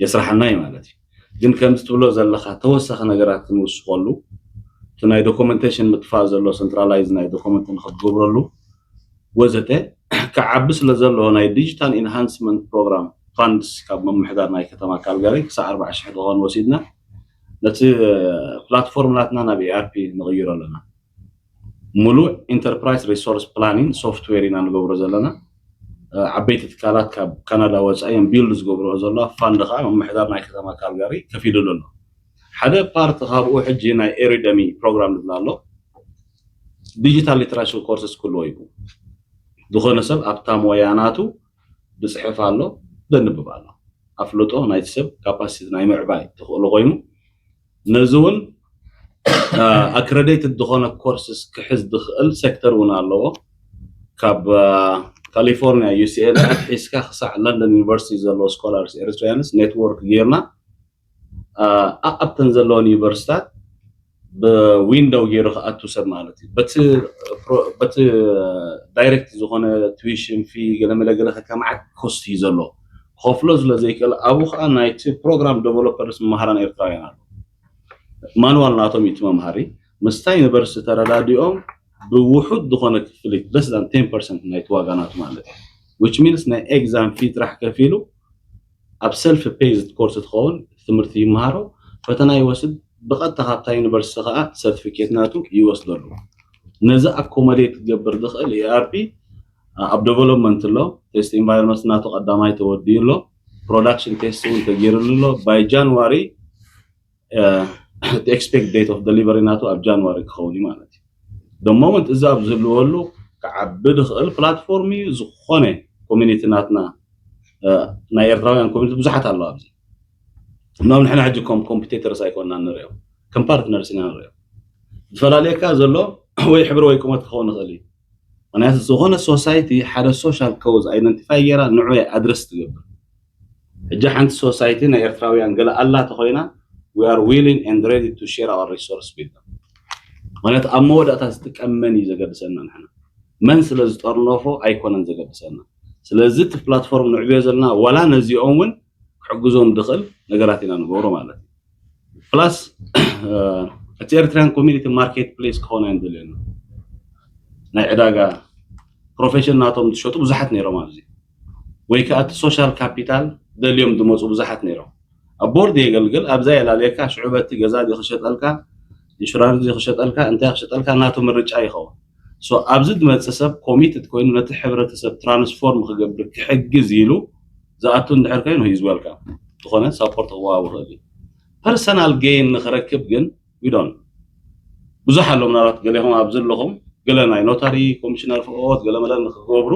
የስራሓና እዩ ማለት እዩ። ግን ከምዚ ትብሎ ዘለካ ተወሳኺ ነገራት ክንውስኸሉ፣ እቲ ናይ ዶኩመንቴሽን ምጥፋእ ዘሎ ሰንትራላይዝ ናይ ዶኩመንት ንክትገብረሉ ወዘተ ክዓቢ ስለ ዘለዎ ናይ ዲጂታል ኢንሃንስመንት ፕሮግራም ፋንድስ ካብ ምምሕዳር ናይ ከተማ ካልጋሪ ክሳብ ኣርባዓ ሽሕ ዝኾን ወሲድና ነቲ ፕላትፎርም ናትና ናብ ኤኣርፒ ንቕይሮ ኣለና። ሙሉእ ኢንተርፕራይዝ ሪሶርስ ፕላኒንግ ሶፍትዌር ኢና ንገብሮ ዘለና። ዓበይቲ ትካላት ካብ ካናዳ ወፃኢ እዮም ቢልድ ዝገብርኦ ዘሎ። ፋንድ ከዓ ምምሕዳር ናይ ከተማ ካልጋሪ ከፊሉሉ ኣሎ። ሓደ ፓርት ካብኡ ሕጂ ናይ ኤሪደሚ ፕሮግራም ዝብላ ኣሎ። ዲጂታል ሊትራሲ ኮርስስ ክህልዎ እዩ። ዝኾነ ሰብ ኣብታ ሞያ ናቱ ብፅሕፍ ኣሎ፣ ዘንብብ ኣሎ። ኣፍልጦ ናይቲ ሰብ ካፓሲቲ ናይ ምዕባይ ተኽእሎ ኮይኑ፣ ነዚ እውን ኣክረዲትድ ዝኾነ ኮርስስ ክሕዝ ዝኽእል ሴክተር እውን ኣለዎ። ካብ ካሊፎርኒያ ዩሲኤል ኣትሒዝካ ክሳዕ ለንደን ዩኒቨርሲቲ ዘለዎ ስኮላርስ ኤሪትሪያንስ ኔትወርክ ጌርና ኣብተን ዘለውን ዩኒቨርሲታት ብዊንዶው ገይሩ ክኣቱ ሰብ ማለት እዩ። በቲ ዳይሬክት ዝኾነ ቱዊሽን ፊ ገለመለ ገለ ከከማዓት ኮስት እዩ ዘሎ፣ ክኸፍሎ ስለ ዘይክእል ኣብኡ ከዓ ናይቲ ፕሮግራም ዴቨሎፐርስ መምሃራን ኤርትራውያን ኣሎ። ማንዋል ናቶም እዩ እቲ መምሃሪ። ምስታ ዩኒቨርሲቲ ተረዳዲኦም ብውሑድ ዝኾነ ክፍሊት ለስ ዳን ቴን ፐርሰንት ናይቲ ዋጋ ናቱ ማለት እዩ። ዊች ሚንስ ናይ ኤግዛም ፊ ጥራሕ ከፊሉ ኣብ ሰልፍ ፔይዝድ ኮርስ ትኸውን ትምህርቲ ይመሃሮ፣ ፈተና ይወስድ፣ ብቐጥታ ካብታ ዩኒቨርሲቲ ከዓ ሰርቲፊኬት ናቱ ይወስደሉ። ነዚ ኣኮሞዴት ክገብር ዝኽእል ኤኣርፒ ኣብ ዴቨሎፕመንት ኣሎ። ቴስት ኢንቫይሮንመንት ናቱ ቀዳማይ ተወዲኡ ኣሎ። ፕሮዳክሽን ቴስት እውን ተገይርሉ ኣሎ። ባይ ጃንዋሪ ኤክስፔክት ዴት ኦፍ ደሊቨሪ ናቱ ኣብ ጃንዋሪ ክኸውን እዩ ማለት እዩ። ደ ሞመንት እዚ ኣብ ዝህልወሉ ክዓቢ ዝኽእል ፕላትፎርም እዩ። ዝኾነ ኮሚኒቲ ናትና ናይ ኤርትራውያን ኮሚኒቲ ብዙሓት ኣለዋ ኣብዚ። እኖም ንሕና ሕጂ ኮም ኮምፒቴተርስ ኣይኮንና ንሪኦ፣ ከም ፓርትነርስ ኢና ንሪኦ። ዝፈላለየካ ዘሎ ወይ ሕብሪ ወይ ቁመት ክኸውን ይኽእል እዩ። ምክንያቱ ዝኾነ ሶሳይቲ ሓደ ሶሻል ኮዝ ኣይደንቲፋይ ገይራ ንዑ ኣድረስ ትገብር። ሕጂ ሓንቲ ሶሳይቲ ናይ ኤርትራውያን ገለ ኣላ ተኮይና we are willing and ready to share our resource with them። ማለት ኣብ መወዳእታ ዝጥቀም መን እዩ ዘገድሰና? ንሕና መን ስለ ዝጠርነፎ ኣይኮነን ዘገድሰና። ስለዚ እቲ ፕላትፎርም ንዕብዮ ዘለና ዋላ ነዚኦም እውን ክሕግዞም ዝኽእል ነገራት ኢና ንገብሮ ማለት እዩ። ፕላስ እቲ ኤርትራያን ኮሚኒቲ ማርኬት ፕሌስ ክኾን ኣይንደልየና። ናይ ዕዳጋ ፕሮፌሽን ናቶም ዝሸጡ ብዙሓት ነይሮም ኣብዚ፣ ወይ ከዓ እቲ ሶሻል ካፒታል ደልዮም ዝመፁ ብዙሓት ነይሮም። ኣብ ቦርድ የገልግል ኣብዛ የላለየካ ሽዑ በቲ ገዛ ድዩ ክሸጠልካ፣ ኢንሹራንስ ድዩ ክሸጠልካ፣ እንታይ ክሸጠልካ ናቱ ምርጫ ይኸውን። ሶ ኣብዚ ዝመፅእ ሰብ ኮሚትድ ኮይኑ ነቲ ሕብረተሰብ ትራንስፎርም ክገብር ክሕግዝ ኢሉ ዝኣቱ እንድሕር ኮይኑ ሂዝ ዌልካም። ዝኾነ ሳፖርት ክወሃቡ ይኽእል እዩ። ፐርሰናል ጌን ንክረክብ ግን ዊዶን ብዙሕ ኣሎ። ምናልባት ገሌኹም ኣብዚ ኣለኹም ገለ ናይ ኖታሪ ኮሚሽነር ፍኦት ገለ መለ ንክገብሩ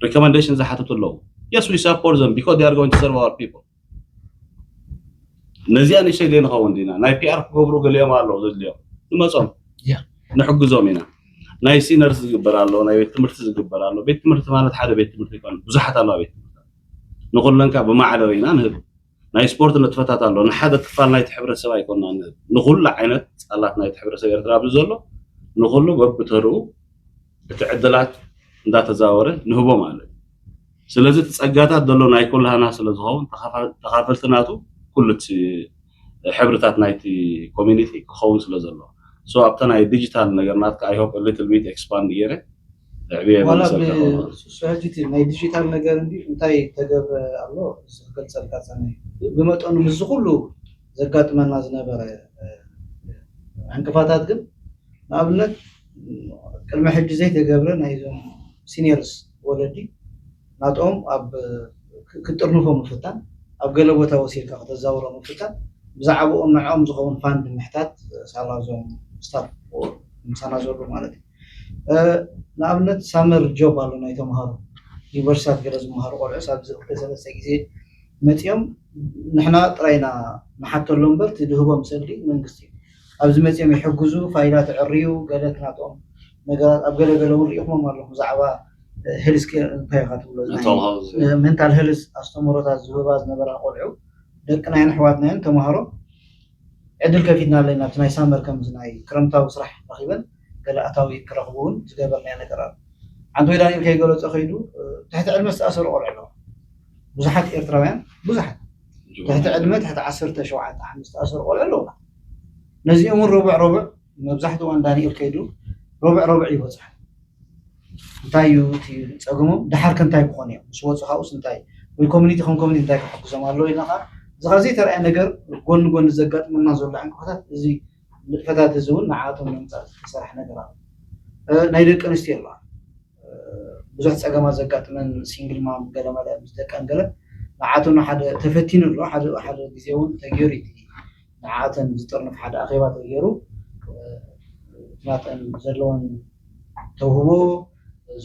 ሪኮመንዴሽን ዝሓትቱ ኣለዉ። Yes, we support them because they are going to serve our people። ነዚኣ ንእሽተይ ዘይንኸውን ዲና ናይ ፒኣር ክገብሩ ገሊኦም ኣለዉ ዘድልዮም ንመፆም ንሕግዞም ኢና። ናይ ሲነርስ ዝግበር ኣሎ፣ ናይ ቤት ትምህርቲ ዝግበር ኣሎ። ቤት ትምህርቲ ማለት ሓደ ቤት ትምህርቲ ይኮን፣ ብዙሓት ኣለዋ ቤት ትምህርቲ። ንኩለን ከዓ ብማዕረ ርኢና ንህብ። ናይ ስፖርት ንጥፈታት ኣሎ፣ ንሓደ ክፋል ናይቲ ሕብረተሰብ ኣይኮንና ንህብ። ንኩሉ ዓይነት ፃላት ናይቲ ሕብረተሰብ ኤርትራ ኣብዚ ዘሎ ንኩሉ በብተርኡ እቲ ዕድላት እንዳተዛወረ ንህቦ ማለት እዩ። ስለዚ እቲ ፀጋታት ዘሎ ናይ ኩላህና ስለ ዝኸውን ተኻፈ- ተኻፈልቲ ናቱ ኩሉ እቲ ሕብርታት ናይቲ ኮሚኒቲ ክኸውን ስለ ዘለዎ። So ኣብታ ናይ ዲጂታል ነገር ናትካ I hope a little bit expand ገይረ ዕብየ ዋላ መመሰልካ ብ- ከማን። እሱ ሕጂ እቲ ናይ ዲጂታል ነገር እንዲ እንታይ ተገብረ ኣሎ እዚ ክገልፀልካ ፀኒ ብመጠኑ ምስዚ ኩሉ ዘጋጥመና ዝነበረ ዕንቅፋታት ግን ንኣብነት ቅድሚ ሕጂ ዘይተገብረ ናይዞም ሲኒየርስ ወለዲ ናቶም ኣብ ክጥርንፎ ምፍታን ኣብ ገለ ቦታ ወሲድካ ከተዛውሮ ምፍታን ብዛዕባኦም ንዕኦም ዝኸውን ፋንድ ምሕታት ሳላ ዞም ስታፍ ምሳና ዘሎ ማለት እዩ። ንኣብነት ሳመር ጆብ ኣሎ ናይ ተምሃሮ ዩኒቨርሲታት ገለ ዝምሃሩ ቆልዑ ሳብ ክልተ ሰለስተ ግዜ መፂኦም ንሕና ጥራይና ንሓተሎም እምበር እቲ ድህቦም ሰልዲ መንግስቲ እዩ። ኣብዚ መፅኦም ይሕግዙ፣ ፋይላት ዕርዩ፣ ገለ ናቶም ነገራት ኣብ ገለ ገለ እውን ሪኢኹሞም ኣለኹም። ብዛዕባ ሄልስ ኬር እንታይ ኢኻ ትብሎ፣ Mental health። ሜንታል ሄልስ ኣስተምህሮታት ዝህባ ዝነበራ ቆልዑ ደቅናዮን ኣሕዋትናዮን ተምሃሮ ዕድል ከፊትና ኣለና። ኣብቲ ናይ ሳመር ከምዚ ናይ ክረምታዊ ስራሕ ረኺበን ገለ ኣታዊ ክረኽቡ እውን ዝገበርናዮ ነገር ኣሎ። ሓንቲ ወይ ዳንኤል ከይገለፆ ከይዱ ትሕቲ ዕድመ ዝተኣሰሩ ቆልዑ ኣለዉ። ብዙሓት ኤርትራውያን ብዙሓት ትሕቲ ዕድመ ትሕቲ ዓሰርተ ሸውዓተ ዓመት ዝተኣሰሩ ቆልዑ ኣለዉ። ነዚኦም እውን ረቡዕ ረቡዕ መብዛሕትኡ እዋን ዳንኤል ከይዱ ረቡዕ ረቡዕ ይበፅሑ። እንታይ እዩ እቲ ፀገሞም? ደሓር ከ እንታይ ክኾኑ እዮም? ምስ ወፁ ካብኡስ እንታይ ወይ ኮሚኒቲ ከም ኮሚኒቲ እንታይ ክሕግዞም ኣለዎ ኢልና ከዓ እዚ ካብ ዘይተረኣየ ነገር ጎኒ ጎኒ ዘጋጥመና ዘሎ ዕንቅፋታት እዚ ንጥፈታት እዚ እውን ንዓቶም ንምፃእ ዝተሰርሐ ነገር ኣሎ። እ፣ ናይ ደቂ ኣንስትዮ ኣለዋ። እ፣ ብዙሕ ፀገማት ዘጋጥመን ሲንግል ማም ገለ መለ ምስ ደቀን ገለ ንዓቶም ሓደ ተፈቲኑ ኣሎ። ሓደ ሓደ ግዜ እውን ተገይሩ እዩ እቲ ንዓተን ዝጥርንፍ ሓደ ኣኼባ ተገይሩ እ፣ ናተን ዘለወን ተውህቦ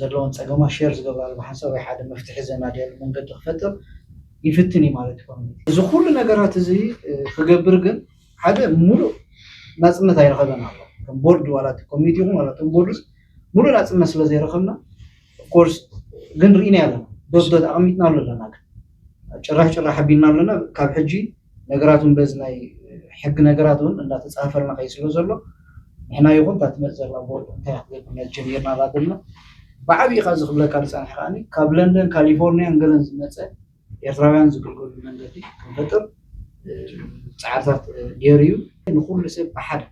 ዘለወን ፀገማት ሼር ዝገብራሉ ብሓንሳብ ወይ ሓደ መፍትሒ ዘናድያሉ መንገዲ ክፈጥር ይፍትን እዩ ማለት እዩ ኮሚኒቲ። እዚ ኩሉ ነገራት እዚ እ፣ ክገብር ግን ሓደ ሙሉእ ናፅነት ኣይረኸበን ኣሎ። ከም ቦርድ ዋላ እቲ ኮሚኒቲ ይኹን ዋላ እቶም ቦርድስ ሙሉእ ናፅነት ስለ ዘይረኸብና ኦፍኮርስ ግን ርኢና ኣለና ዶት ዶት ኣቐሚጥናሉ ኣለና ግን ጭራሕ ጭራሕ ኣቢልና ኣለና። ካብ ሕጂ ነገራት እውን በዚ ናይ ሕጊ ነገራት እውን እንዳተፃፈርና ከይ ስለ ዘሎ ንሕና ይኹን እታ ትመፅእ ዘላ ቦርድ እንታይ ክትገብር ጀሚርና ኣላ ዘለና። ብዓብዪ ካብ ዝኽብለካ ዝፀንሐ ከዓኒ ካብ ለንደን ካሊፎርኒያን ገለን ዝመፀ ኤርትራውያን ዝግልገሉ መንገዲ ክንፈጥር እ፣ ፃዕርታት እ፣ ገይሩ እዩ። ንኩሉ ሰብ ብሓደ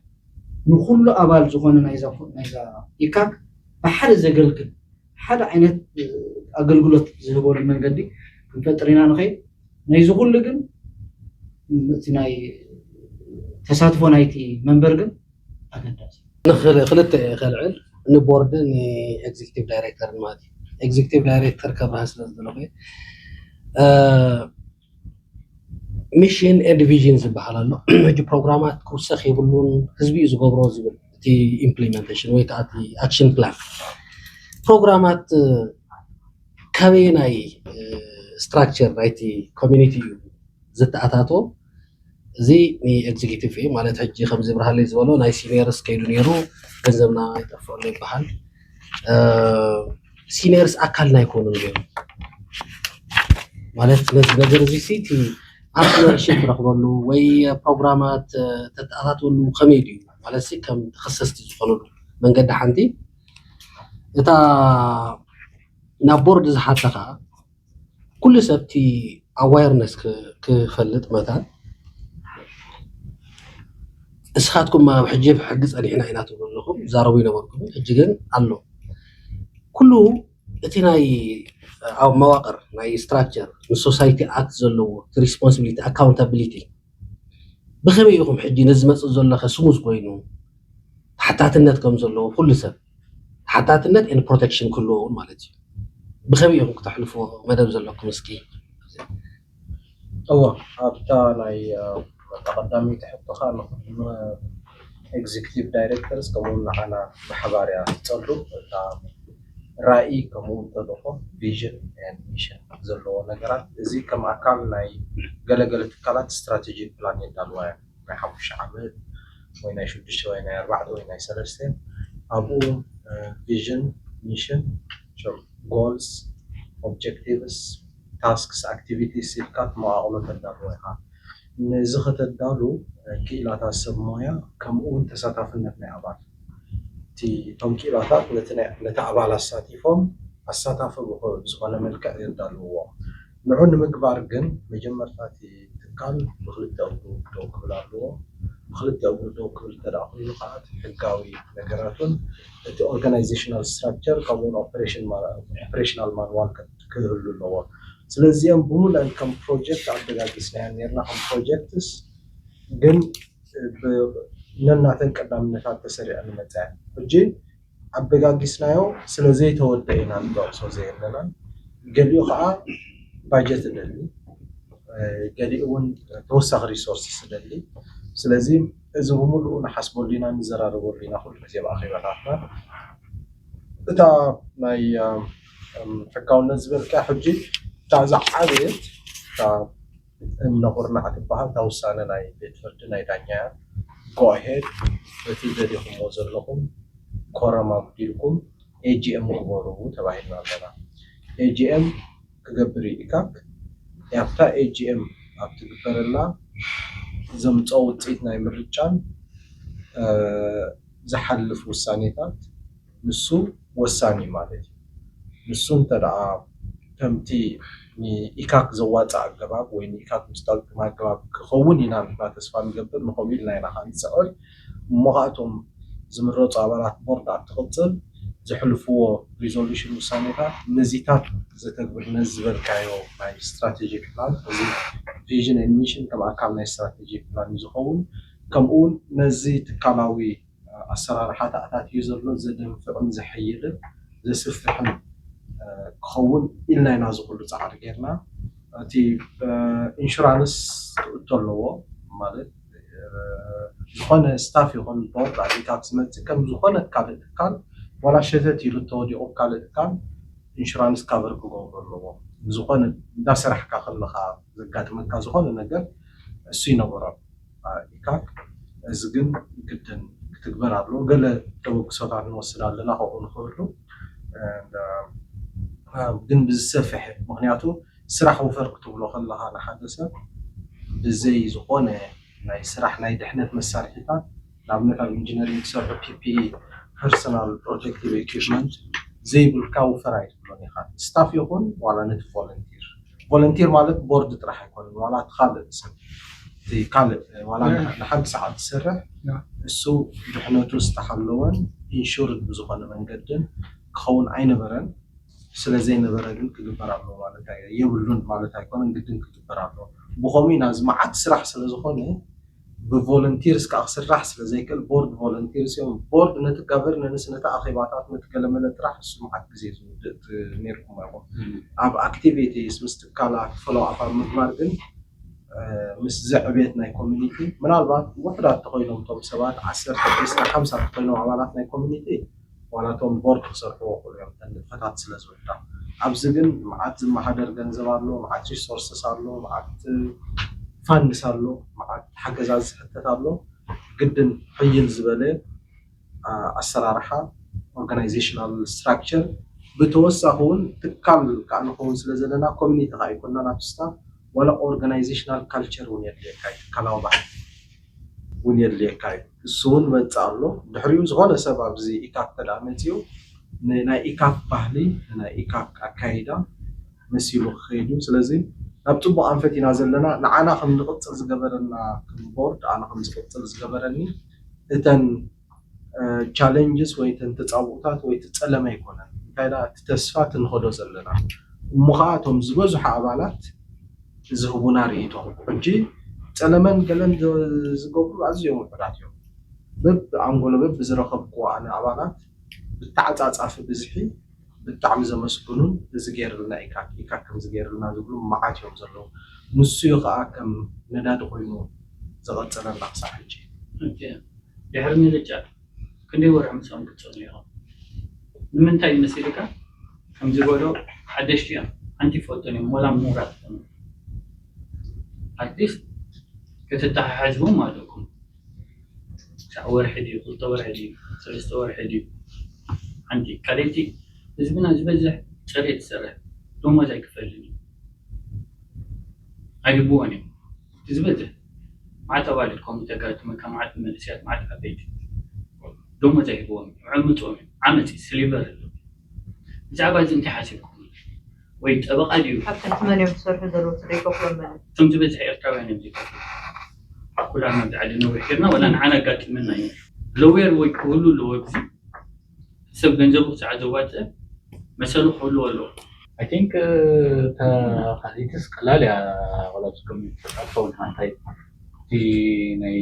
ንኩሉ ኣባል ዝኾነ ናይዛ ናይዛ ኢካክ ብሓደ ዘገልግል ሓደ ዓይነት እ፣ ኣገልግሎት ዝህበሉ መንገዲ ክንፈጥር ኢና ንኸይድ። ናይዚ ኩሉ ግን እቲ ናይ ተሳትፎ ናይቲ መንበር ግን ኣገዳሲ። ንክል- ክልተ እየ ከልዕል ንቦርድን ንኤግዚኪቲቭ ዳይሬክተርን ማለት እዩ። ኤግዚኪቲቭ ዳይሬክተር ከብርሃ ስለ ዝደለኹ እየ። እ፣ ሚሽን ኤንድ ቪዥን ዝበሃል ኣሎ። ሕጂ ፕሮግራማት ክውሰኽ የብሉን ህዝቢ እዩ ዝገብሮ ዝብል እቲ ኢምፕሊመንቴሽን ወይ ከዓ እቲ ኣክሽን ፕላን ፕሮግራማት እ፣ ካበየናይ እ፣ ስትራክቸር ናይቲ ኮሚኒቲ እዩ ዝተኣታቶ። እዚ ንኤግዚኪቲቭ እዩ ማለት ሕጂ ከምዚ ብርሃለይ ዝበሎ ናይ ሲኒየርስ ከይዱ ነይሩ ገንዘብና ይጠፍኣሉ ይበሃል። እ፣ ሲኒየርስ ኣካልና ኣይኮኑን እዮም ማለት ነዚ ነገር እዚ እቲ ኣርትወርሽፕ ትረኽበሉ ወይ ፕሮግራማት እ፣ ተተኣታትወሉ ከመይ ድዩ ማለት ሲ ከም ተኸሰስቲ ዝኾኑሉ መንገዲ ሓንቲ እታ ናብ ቦርድ ዝሓተኻ ኩሉ ሰብ እቲ ኣዋርነስ ክፈልጥ መታን እስኻትኩም ኣብ ሕጂ ብሕጊ ፀኒሕና ኢና ትብሉ ኣለኹም ዛረቡ ይነበርኩም ሕጂ ግን ኣሎ ኩሉ እቲ ናይ ኣብ መዋቅር ናይ ስትራክቸር ንሶሳይቲ ኣክት ዘለዎ ሪስፖንሲቢሊቲ ኣካውንታቢሊቲ ብኸመይ ኢኹም ሕጂ ነዚ ዝመፅእ ዘሎ ከ ስሙዝ ኮይኑ ተሓታትነት ከም ዘለዎ ኩሉ ሰብ ተሓታትነት ን ፕሮቴክሽን ክህልዎ እውን ማለት እዩ ብኸመይ ኢኹም ክተሕልፍዎ መደብ ዘለኩም እስኪ እወ ኣብታ ናይ ቀዳመይቲ ሕቶኻ ኤግዚክቲቭ ዳይሬክተርስ ከምኡ ንዓና ብሓባር እያ ትፀሉ እታ ራኢ ከምኡ ተልእኮ ቪዥን ሚሽን ዘለዎ ነገራት እዚ ከም ኣካል ናይ ገለገለ ትካላት ስትራቴጂ ፕላን የዳልዋ እያ ናይ ሓሙሽተ ዓመት ወይ ናይ ሽዱሽተ ወይ ናይ ኣርባዕተ ወይ ናይ ሰለስተ ኣብኡ ቪዥን ሚሽን ጎልስ ኦብጀክቲቭስ ታስክስ ኣክቲቪቲስ ኢልካ ትመቓቕሎ ተዳልዎ ኢኻ ነዚ ከተዳሉ ክኢላታት ሰብ ሞያ ከምኡ እውን ተሳታፍነት ናይ ኣባል እቶም ክኢላታት ነቲ ኣባል ኣሳቲፎም ኣሳታፊ ዝኾነ መልክዕ የዳልውዎ ንዑ ንምግባር ግን መጀመርታ እቲ ትካል ብክልተ እግሩ ደው ክብል ኣለዎ ብክልተ እግሩ ደው ክብል እንተ ኮይኑ ከዓ ሕጋዊ ነገራቱን እቲ organizational structure ከምኡውን operational manual ክህሉ ኣለዎ ስለዚኦም ብምሉአን ከም ፕሮጀክት ኣበጋጊስናዮ ነርና ከም ፕሮጀክትስ ግን ነናተን ቀዳምነታት ተሰሪዐን ይመፃ ሕጂ ኣበጋጊስናዮ ስለዘይተወደ ኢና ንጠቕሶ ዘየለና ገሊኡ ከዓ ባጀት ደሊ ገሊኡ እውን ተወሳኺ ሪሶርስ ስለዚ ስለዚ እዚ ብምሉኡ ንሓስበሉ ኢና ንዘራረበሉ ኢና ኩሉ ግዜ ብኣኼባታትና እታ ናይ ሕጋውነት ዝበልካ ሕጂ እታ ዝዓበየት እታ እምነ ቁርናዕ ትበሃል እታ ውሳነ ናይ ቤት ፍርዲ ናይ ዳኛ እያ Go ahead በቲ ደሊኹምዎ ዘለኹም ኮረም ኣጉዲልኩም ኤጂኤም ግበሩ ተባሂልና ኣለና። ኤጂኤም ክገብር እዩ ኢካክ። ኣብታ ኤጂኤም ኣብ ትግበረላ ዘምፅኦ ውፅኢት ናይ ምርጫን ዝሓልፍ ውሳኔታት ንሱ ወሳኒ ማለት እዩ። ንሱ እንተ ደኣ ከምቲ ንኢካክ ዘዋፅእ ኣገባብ ወይ ንኢካክ ምስታል ኣገባብ ክኸውን ኢና ንሕና ተስፋ ንገብር። ንኸምኡ ኢልና ኢና ከዓ ንፅዕር። እሞ ከዓ እቶም ዝምረፁ ኣባላት ቦርድ ኣብ ትቕፅል ዘሕልፍዎ ሪዞሉሽን ውሳኔታት ነዚታት ዘተግብር ነዚ ዝበልካዮ ናይ ስትራቴጂክ ፕላን እዚ ቪዥን ሚሽን ከም ኣካል ናይ ስትራቴጂክ ፕላን እዩ ዝኸውን። ከምኡ እውን ነዚ ትካላዊ ኣሰራርሓ ተኣታትዩ ዘሎ ዘደንፍዕን ዘሐይልን ዘስፍሕን ክኸውን ኢልና ኢና እዚ ኩሉ ፃዕሪ ጌርና። እቲ ኢንሹራንስ ትእቶ ኣለዎ ማለት ዝኾነ ስታፍ ይኹን ቦርድ ኣዲታት ዝመፅእ ከም ዝኾነ ካልእ ትካል ዋላ ሸተት ኢሉ ተወዲቑ ካልእ ትካል ኢንሹራንስ ካቨር ክገብሩ ኣለዎ። ዝኾነ እንዳሰራሕካ ከለካ ዘጋጥመካ ዝኾነ ነገር እሱ ይነበሮም ኢካክ። እዚ ግን ግድን ክትግበር ኣለዎ። ገለ ተበግሶታት ንወስድ ኣለና ከምኡ ንኽህሉ ግን ብዝሰፍሐ ምክንያቱ ስራሕ ውፈር ክትብሎ ከለካ ንሓደ ሰብ ብዘይ ዝኾነ ናይ ስራሕ ናይ ድሕነት መሳርሒታት ንኣብነት ኣብ ኢንጂነሪንግ ትሰርሑ ፒፒኢ ፐርሰናል ፕሮቴክቲቭ ኢኩፕመንት ዘይብልካ ውፈር ኣይትብሎን ኢካ። ስታፍ ይኹን ዋላ ነቲ ቮለንቲር ቮለንቲር ማለት ቦርድ ጥራሕ ኣይኮነን ዋላ እቲ ካልእ ሰብ እቲ ካልእ ዋላ ንሓንቲ ሰዓት ዝሰርሕ እሱ ድሕነቱ ዝተሓለወን ኢንሹርድ ብዝኾነ መንገድን ክኸውን ኣይነበረን። ስለዘይነበረ ግን ክግበር ኣለዎ ማለት ኣይ የብሉን ማለት ኣይኮነን፣ ግድን ክግበር ኣለዎ። ብኸምኡ ኢና እዚ መዓት ስራሕ ስለዝኾነ ብቮለንቲርስ ከዓ ክስራሕ ስለዘይክእል ቦርድ ቮለንቲርስ እዮም። ቦርድ ነቲ ጋቨርነንስ ነቲ ኣኼባታት ነቲ ገለመለ ጥራሕ እሱ መዓት ግዜ ዝውድእ ነርኩም ኣይኹም ኣብ ኣክቲቪቲስ ምስ ትካላት ፎሎኣፕ ኣብ ምግባር ግን ምስ ዘዕቤት ናይ ኮሚኒቲ ምናልባት ውሕዳት ተኮይኖም እቶም ሰባት ዓሰርተ ዕስራ ሓምሳ ተኮይኖም ኣባላት ናይ ኮሚኒቲ ዋላ እቶም ቦርድ ክሰርሕዎ ክእሉ እዮም እተን ንጥፈታት ስለ ዝውሕዳ። ኣብዚ ግን መዓት ዝመሓደር ገንዘብ ኣሎ፣ መዓት ሪሶርስስ ኣሎ፣ መዓት ፋንድስ ኣሎ፣ መዓት ሓገዛት ዝሕተት ኣሎ። ግድን ሕይል ዝበለ ኣሰራርሓ ኦርጋናይዜሽናል ስትራክቸር ብተወሳኺ እውን ትካል ከዓ ንኸውን ስለ ዘለና ኮሚኒቲ ከዓ ኣይኮንና ናብ ስታፍ ዋላ ኦርጋናይዜሽናል ካልቸር እውን የድልየካ እዩ ትካላዊ ባህሊ እውን የድልየካ እዩ እሱ እውን መፅእ ኣሎ ድሕሪኡ ዝኾነ ሰብ ኣብዚ ኢካክ ተደኣ መፅኡ ናይ ኢካክ ባህሊ ናይ ኢካክ ኣካይዳ መሲሉ ክኸይድ እዩ ስለዚ ናብ ፅቡቅ ኣንፈት ኢና ዘለና ንዓና ከም ንቅፅል ዝገበረና ከም ቦርድ ኣነ ከም ዝቅፅል ዝገበረኒ እተን ቻለንጅስ ወይ ተን ተፃብኦታት ወይ እቲ ፀለመ ኣይኮነን እንታይ ዳ እቲ ተስፋ ትንኸዶ ዘለና እሞ ከዓ እቶም ዝበዝሑ ኣባላት ዝህቡና ርእይቶ ሕጂ ፀለመን ገለን ዝገብሩ ኣዝዮም ውሑዳት እዮም በብ ኣንጎሎ በብ ዝረኸብኩዎ ኣነ ኣባላት ብተዓፃፃፊ ብዝሒ ብጣዕሚ ዘመስግኑን እዚ ገይርልና ኢካ ኢካ ከምዚ ገይርልና ዝብሉ መዓት እዮም ዘለዉ ንሱ እዩ ከዓ ከም ነዳዲ ኮይኑ ዝቐፀለና ክሳብ ሕጂ ድሕሪ ምርጫ ክንደይ ወርሒ ምሳኦም ክትፀኑ ኢኹም ንምንታይ መሲልካ ከምዚ በሎ ሓደሽቲ እዮም ሓንቲ ይፈልጡን እዮም ሞላ ምሁራት ኣትሊስት ክትተሓሓዝዎም ኣለኩም ክሳዕ ወርሒ ድዩ ክልተ ወርሒ ድዩ ሰለስተ ወርሒ ድዩ ሓንቲ ካልኣይቲ ህዝብና ዝበዝሕ ፅሬት ዝሰርሕ ደሞዝ ኣይክፈልን እዩ ኣይህብዎን እዮም እቲ ዝበዝሕ መዓት ኣባል ኮሚቴ ኣጋጥመካ መዓት መንእስያት መዓት ዓበይቲ ደሞዝ ኣይህብዎም እዮም ዕምፅዎም እዮም ዓመፂ ስሊቨር ኣሎ ብዛዕባ እዚ እንታይ ሓሲብኩም ወይ ጠበቃ ድዩ ኣብ ትሕቲ መን እዮም ዝሰርሑ ዘለዉ እቲ ዘይከፍሎም ማለት እቶም ዝበዝሕ ኤርትራውያን እዮም ዘይከፍሉ ኩላና ኣብዚ ዓዲ ነዊሕ ጌርና ወላ ንዓና ኣጋጢመና እዩ ለዌር ወይ ክህሉ ኣለዎ ግዜ ሰብ ገንዘቡ ክሳዕ ዘዋፅእ መሰሉ ክህልዎ ኣለዎ I think እታ ካልኢትስ ቀላል እያ ወላ ዝከም ተፃርፈው እንታይ እቲ ናይ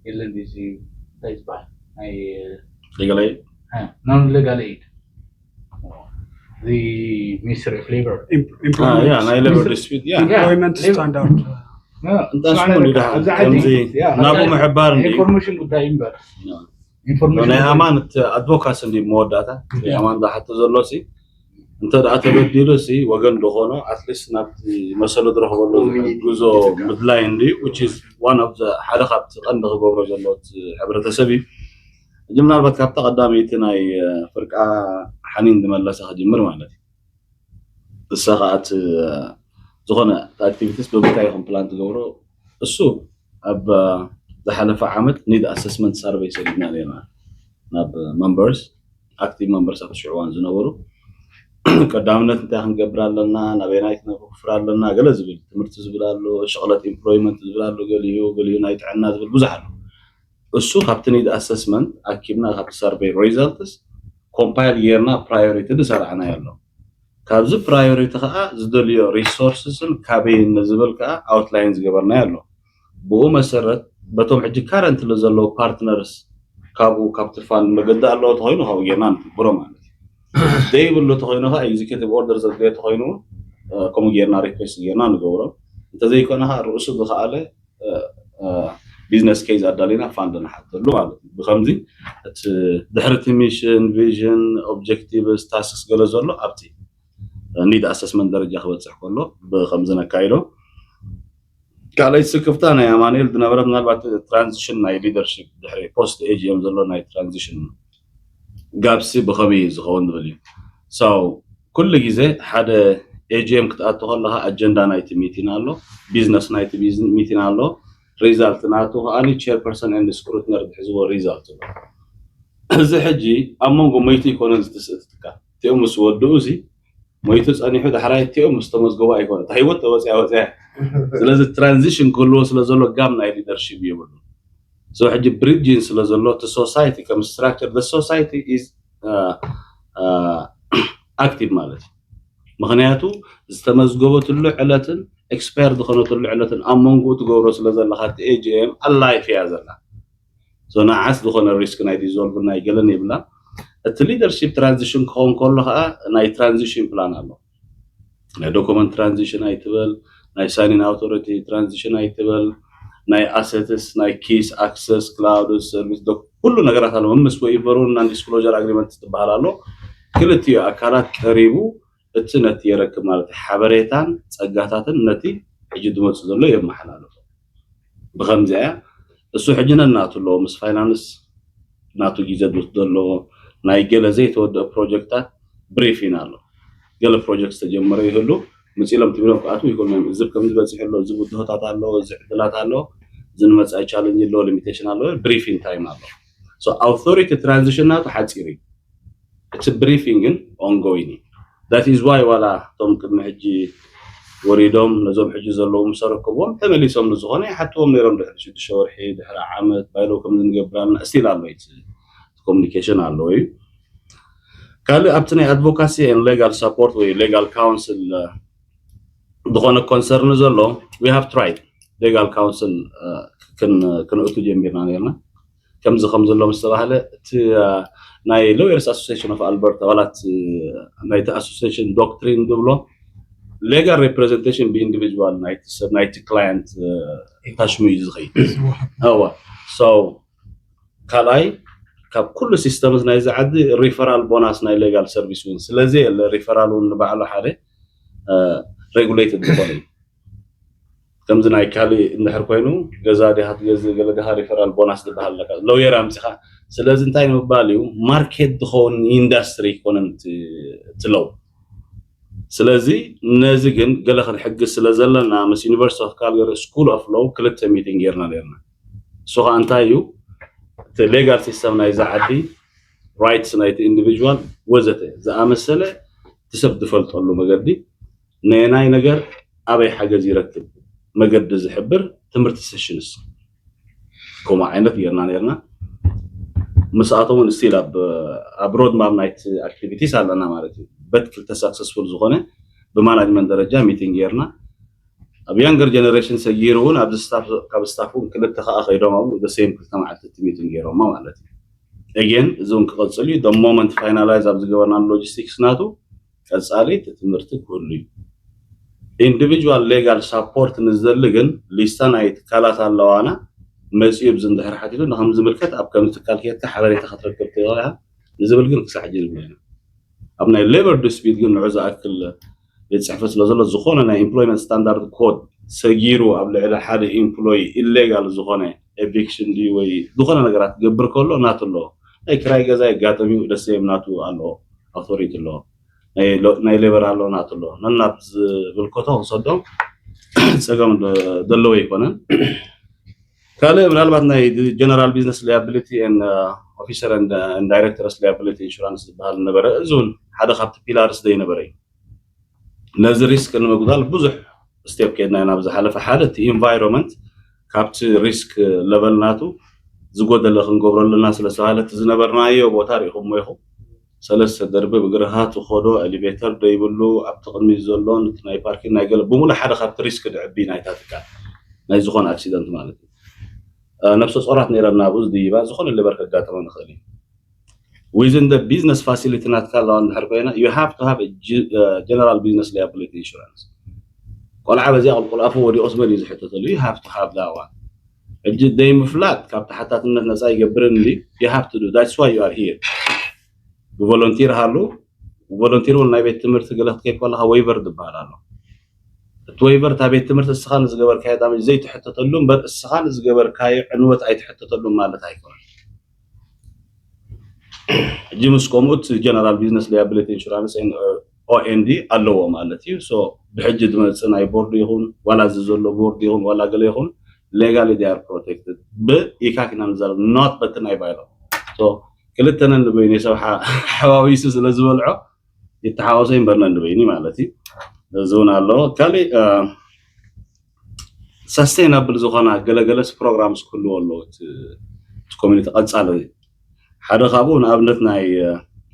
የለን እዚ እንታይ ዝበሃል ናይ Legal aid? non legal aid the Ministry of Labor Ah, yeah, ናይ labor dispute, yeah. employment standard እንታስሞ እንዲ ደሓን ከምዚ ናብኡ ምሕባር እንዲ ኢንፎርሜሽን ጉዳይ እምበር ናይ ኣማን ኣድቮካሲ እንዲ መወዳእታ ኣማን ዝሓቶ ዘሎ ሲ እንተ ደኣ ተበዲሉ ሲ ወገን ዝኾኖ ኣትሊስት ናብቲ መሰሉ ዝረኽበሉ ዝሕግዞ ምድላይ እንዲ which is one of the ሓደ ካብቲ ቀንዲ ክገብሮ ዘለዎ ሕብረተሰብ እዩ። ሕጂ ምናልባት ካብታ ቀዳመይቲ ናይ ፍርቃ ሓኒን ዝመለሰ ክጅምር ማለት እዩ። እሳ ከዓ እቲ ዝኾነ ኣክቲቪቲስ ብምንታይ ኢኹም ፕላን ትገብሮ? እሱ ኣብ ዝሓለፈ ዓመት ኒድ ኣሰስመንት ሳርቨይ ሰዲድና ነርና ናብ መንበርስ ኣክቲቭ መንበርስ ኣብ ሽዑዋን ዝነበሩ ቀዳምነት እንታይ ክንገብር ኣለና፣ ናበይናይ ክነፍር ኣለና፣ ገለ ዝብል ትምህርቲ ዝብል ኣሎ፣ ሸቕለት ኢምፕሎይመንት ዝብል ኣሎ፣ ገሊኡ ገሊኡ ናይ ጥዕና ዝብል ብዙሕ ኣሎ። እሱ ካብቲ ኒድ ኣሰስመንት ኣኪብና ካብቲ ሳርቨይ ሪዛልትስ ኮምፓይል ጌርና ፕራዮሪቲ ዝሰራዕናዮ ኣሎ። ካብዚ ፕራዮሪቲ ከዓ ዝደልዮ ሪሶርስስን ካበይ ንዝብል ከዓ ኣውትላይን ዝገበርናዮ ኣሎ። ብኡ መሰረት በቶም ሕጂ ካረንትሊ ዘለዉ ፓርትነርስ ካብኡ ካብቲ ፋንድ መገዲ ኣለዎ ተኮይኑ ካብኡ ጌርና ንትግብሮ ማለት እዩ። ዘይብሉ ተኮይኑ ከዓ ኤግዚኪቲቭ ኦርደር ዘድልዮ ተኮይኑ ከምኡ ጌርና ሪኩዌስት ጌርና ንገብሮ። እንተዘይኮነ ከዓ ርእሱ ዝከኣለ ቢዝነስ ኬዝ ኣዳሊና ፋንድ ንሓተሉ ማለት እዩ። ብከምዚ እቲ ድሕርቲ ሚሽን ቪዥን ኦብጀክቲቭስ ታስክስ ገለ ዘሎ ኣብቲ ኒድ ኣሰስመንት ደረጃ ክበፅሕ ከሎ ብከምዚ ነካይዶ። ካልኣይ ስክፍታ ናይ ኣማኑኤል ዝነበረ ምናልባት ትራንዚሽን ናይ ሊደርሽፕ ድሕሪ ፖስት ኤጂኤም ዘሎ ናይ ትራንዚሽን ጋፕሲ ብከመይ እዩ ዝኸውን ዝብል እዩ። ኩሉ ግዜ ሓደ ኤጂኤም ክትኣቱ ከለካ ኣጀንዳ ናይቲ ሚቲን ኣሎ፣ ቢዝነስ ናይቲ ሚቲን ኣሎ፣ ሪዛልት ናቱ ከኣ ቸርፐርሰን ኤንድ ስክሩትነር ዝሕዝዎ ሪዛልት ኣሎ። እዚ ሕጂ ኣብ መንጎ መይቱ ይኮነን ዝትስእትትካ እቲኦም ምስ ወድኡ እዚ ሞይቱ ጸኒሑ ዳሕራይ እቲኦም ምስ ተመዝገቡ ኣይኮነ እታ ህይወት ተወፅያ ወፅያ። ስለዚ ትራንዚሽን ክህልዎ ስለ ዘሎ ጋም ናይ ሊደርሽፕ የብሉ። So ሕጂ ብሪጅን ስለ ዘሎ እቲ ሶሳይቲ ከም ስትራክቸር the society is ኣክቲቭ ማለት እዩ። ምክንያቱ ዝተመዝገበትሉ ዕለትን ኤክስፓየር ዝኾነትሉ ዕለትን ኣብ መንጎ ትገብሮ ስለ ዘለካ እቲ ኤጂኤም ኣላይፍ እያ ዘላ። So ንዓስ ዝኾነ ሪስክ ናይ ዲዞልቭ ናይ ገለን የብላ። እቲ ሊደርሺፕ ትራንዚሽን ክኸውን ከሎ ከዓ ናይ ትራንዚሽን ፕላን ኣሎ። ናይ ዶኩመንት ትራንዚሽን ኣይትበል፣ ናይ ሳይኒን ኣውቶሪቲ ትራንዚሽን ኣይትበል፣ ናይ ኣሰትስ ናይ ኪስ ኣክሰስ ክላውድ ሰርቪስ ኩሉ ነገራት ኣሎ። ምስ ወይበሩ ናን ዲስክሎር ኣግሪመንት ትበሃል ኣሎ። ክልቲኡ ኣካላት ቀሪቡ እቲ ነቲ የረክብ ማለት ሓበሬታን ጸጋታትን ነቲ ሕጂ ዝመጽእ ዘሎ የመሓላልፎ። ብከምዚኣ እሱ ሕጂ ነናቱ ኣለዎ ምስ ፋይናንስ ናቱ ግዜ ዝወስዶ ኣለዎ። ናይ ገለ ዘይተወደአ ፕሮጀክታት ብሪፊን ኣሎ። ገለ ፕሮጀክት ዝተጀመረ ይህሉ ምጽሎም ትብሎም ክኣትዉ ይኽእሉ እዮም። እዚ ከምዚ በጺሑ ኣሎ፣ እዚ ብድሆታት ኣለዎ፣ እዚ ዕድላት ኣለዎ፣ እዚ ንመጻኢ ቻለንጅ ኣለዎ፣ ሊሚቴሽን ኣለዎ፣ ብሪፊን ታይም ኣለዎ። ኣውቶሪቲ ትራንዚሽን ናቱ ሓጺር እዩ። እቲ ብሪፊንግ ግን ኦንጎይን እዩ። That is why ዋላ እቶም ቅድሚ ሕጂ ወሪዶም ነዞም ሕጂ ዘለዉ ምስ ኣረከብዎም ተመሊሶም ንዝኾነ ይሓትዎም ነይሮም ድሕሪ ሽዱሽተ ወርሒ ድሕሪ ዓመት ባይሎ ከምዚ ንገብር ኣለና ስቲል ኣሎ እቲ ኮሚኒኬሽን ኣለዎ እዩ። ካልእ ኣብቲ ናይ ኣድቮካሲ ሌጋል ሳፖርት ወይ ሌጋል ካውንስል ዝኾነ ኮንሰርን ዘሎ we have tried ሌጋል ካውንስል ክንእቱ ጀሚርና ነርና። ከምዚ ከም ዘሎ ምስ ተባህለ እቲ ናይ ሎየርስ ኣሶሲሽን ኦፍ ኣልበርታ ዋላት ናይቲ ኣሶሲሽን ዶክትሪን ዝብሎ ሌጋል ሪፕሬዘንቴሽን ብኢንዲቪጁዋል ናይቲ ሰብ ናይቲ ክላየንት ታሽሙ እዩ ዝኸይድ። እዋ so ካልኣይ ካብ ኩሉ ሲስተምስ ናይዚ ዓዲ ሪፈራል ቦናስ ናይ ሌጋል ሰርቪስ እውን ስለዚ የለ ሪፈራል እውን ንባዕሉ ሓደ ሬጉሌትድ ዝኾነ እዩ። ከምዚ ናይ ካልእ እንድሕር ኮይኑ ገዛ ዲኻ ትገዝእ ገለ ዲኻ ሪፈራል ቦናስ ዝበሃል ኣለካ ሎየር ኣምፂኻ። ስለዚ እንታይ ንምባል እዩ ማርኬት ዝኸውን ኢንዳስትሪ ይኮነን ትለው። ስለዚ ነዚ ግን ገለ ክንሕግዝ ስለ ዘለና ምስ ዩኒቨርሲቲ ኦፍ ካልገሪ ስኩል ኦፍ ሎው ክልተ ሚቲንግ ጌርና ነርና። እሱ ከዓ እንታይ እዩ እቲ ሌጋል ሲስተም ናይዛ ዓዲ ራይትስ ናይቲ ኢንዲቪጁዋል ወዘተ ዝኣመሰለ እቲ ሰብ ዝፈልጠሉ መገዲ ነየናይ ነገር ኣበይ ሓገዝ ይረክብ መገዲ ዝሕብር ትምህርቲ ሴሽንስ ከምኡ ዓይነት ጌርና ነርና። ምስኣቶም እውን ስቲል ኣብ ሮድማፕ ናይቲ ኣክቲቪቲስ ኣለና ማለት እዩ። በት ክልተ ሳክሰስፉል ዝኾነ ብማናጅመንት ደረጃ ሚቲንግ ጌርና ኣብ ያንገር ጀነሬሽን ሰጊሩ እውን ኣብዚ ካብ ስታፍ እውን ክልተ ከዓ ከይዶም ኣብኡ ሴም ክልተ መዓልቲ እቲ ሚቲንግ ገይሮሞ ማለት እዩ። ኤጌን እዚ እውን ክቐፅል እዩ። ሞመንት ፋይናላይዝ ኣብ ዝገበርና ሎጂስቲክስ ናቱ ቀፃሊ እቲ ትምህርቲ ክህሉ እዩ። ኢንዲቪጁዋል ሌጋል ሳፖርት ንዝደሊ ግን ሊስታ ናይ ትካላት ኣለዋና መፂኡ ብዚ እንድሕር ሓቲቱ ንከም ዝምልከት ኣብ ከምዚ ትካል ከየትካ ሓበሬታ ክትረክብ ትኽእል ንዝብል ግን ክሳዕ ሕጂ ንብሎ ኢና። ኣብ ናይ ሌበር ዲስፒት ግን ንዑ ዝኣክል ቤት ፅሕፈት ስለ ዘሎ ዝኾነ ናይ ኢምፕሎይመንት ስታንዳርድ ኮድ ሰጊሩ ኣብ ልዕሊ ሓደ ኢምፕሎይ ኢሌጋል ዝኾነ ኤቪክሽን ድዩ ወይ ዝኾነ ነገራት ክገብር ከሎ ናቱ ኣለዎ። ናይ ክራይ ገዛ የጋጠም እዩ ደስ ናቱ ኣለዎ፣ ኣውቶሪቲ ኣለዎ፣ ናይ ሌበር ኣለዎ ናቱ ኣለዎ። ነናብ ዝብልከቶ ክንሰዶም ፀገም ዘለዎ ኣይኮነን። ካልእ ምናልባት ናይ ጀነራል ቢዝነስ ላያብሊቲ ኦፊሰር ዳይሬክተርስ ላያብሊቲ ኢንሹራንስ ዝበሃል ነበረ። እዚ እውን ሓደ ካብቲ ፒላርስ ዘይነበረ እዩ። ነዚ ሪስክ ንምጉዳል ብዙሕ ስቴፕ ከድና ኢና ብዝሓለፈ። ሓደ እቲ ኢንቫይሮንመንት ካብቲ ሪስክ ለቨል ናቱ ዝጎደለ ክንገብሮ ኣለና ስለ ዝተባሃለ እቲ ዝነበርናዮ ቦታ ርኢኹሞ ኢኹም። ሰለስተ ደርቢ ብእግርኻ ትኸዶ ኤሊቬተር ደይብሉ ኣብቲ ቅድሚት ዘሎ ነቲ ናይ ፓርኪን ናይ ገለ ብምሉእ ሓደ ካብቲ ሪስክ ድዕቢ ናይታ ትካል ናይ ዝኾነ ኣክሲደንት ማለት እዩ። ነብሰ ጾራት ነይረና ኣብኡ ዝድይባ ዝኾነ ሌበር ከጋጥመ ንኽእል እዩ። ዊዝን ደ ቢዝነስ ፋሲሊቲ ናትካ ኣለዋ እንድሕር ኮይና you have to have general business liability insurance። ቆልዓ በዚኣ ቁልቁል ኣፉ ወዲቆስ መን እዩ ዝሕተተሉ? You have to have that one። ሕጂ ደይ ምፍላጥ ካብ ተሓታትነት ነፃ ይገብርን እንዲ you have to do that's why you are here። ብቮለንቲር ሃሉ ቮለንቲር እውን ናይ ቤት ትምህርቲ ገለ ክትከይድ ከለካ ወይቨር ዝበሃል ኣሎ። እቲ ወይቨር እታ ቤት ትምህርቲ እስኻ ንዝገበርካዮ ዳሜጅ ዘይትሕተተሉ እምበር እስኻ ንዝገበርካዮ ዕንወት ኣይትሕተተሉ ማለት ኣይኮነን። ሕጂ ምስ ከምኡ እቲ ጀነራል ቢዝነስ ላያብሊቲ ኢንሹራንስ ኦኤንዲ ኣለዎ ማለት እዩ። ብሕጂ ዝመፅእ ናይ ቦርድ ይኹን ዋላ እዚ ዘሎ ቦርድ ይኹን ዋላ ገለ ይኹን ሌጋሊ ር ፕሮቴክትድ ብኢካክ ኢና ንዛረብ not በቲ ናይ ባይሎ ክልተነን ንበይኑ ሰብ ሓዋዊሱ ስለ ዝበልዖ ይተሓወሰ ይንበርነን ንበይኒ ማለት እዩ። እዚ እውን ኣለዎ። ካሊእ ሳስቴናብል ዝኾና ገለገለስ ፕሮግራምስ ክህልዎ ኣለዎ እቲ ኮሚኒቲ ቀፃሊ። ሓደ ካብኡ ንኣብነት ናይ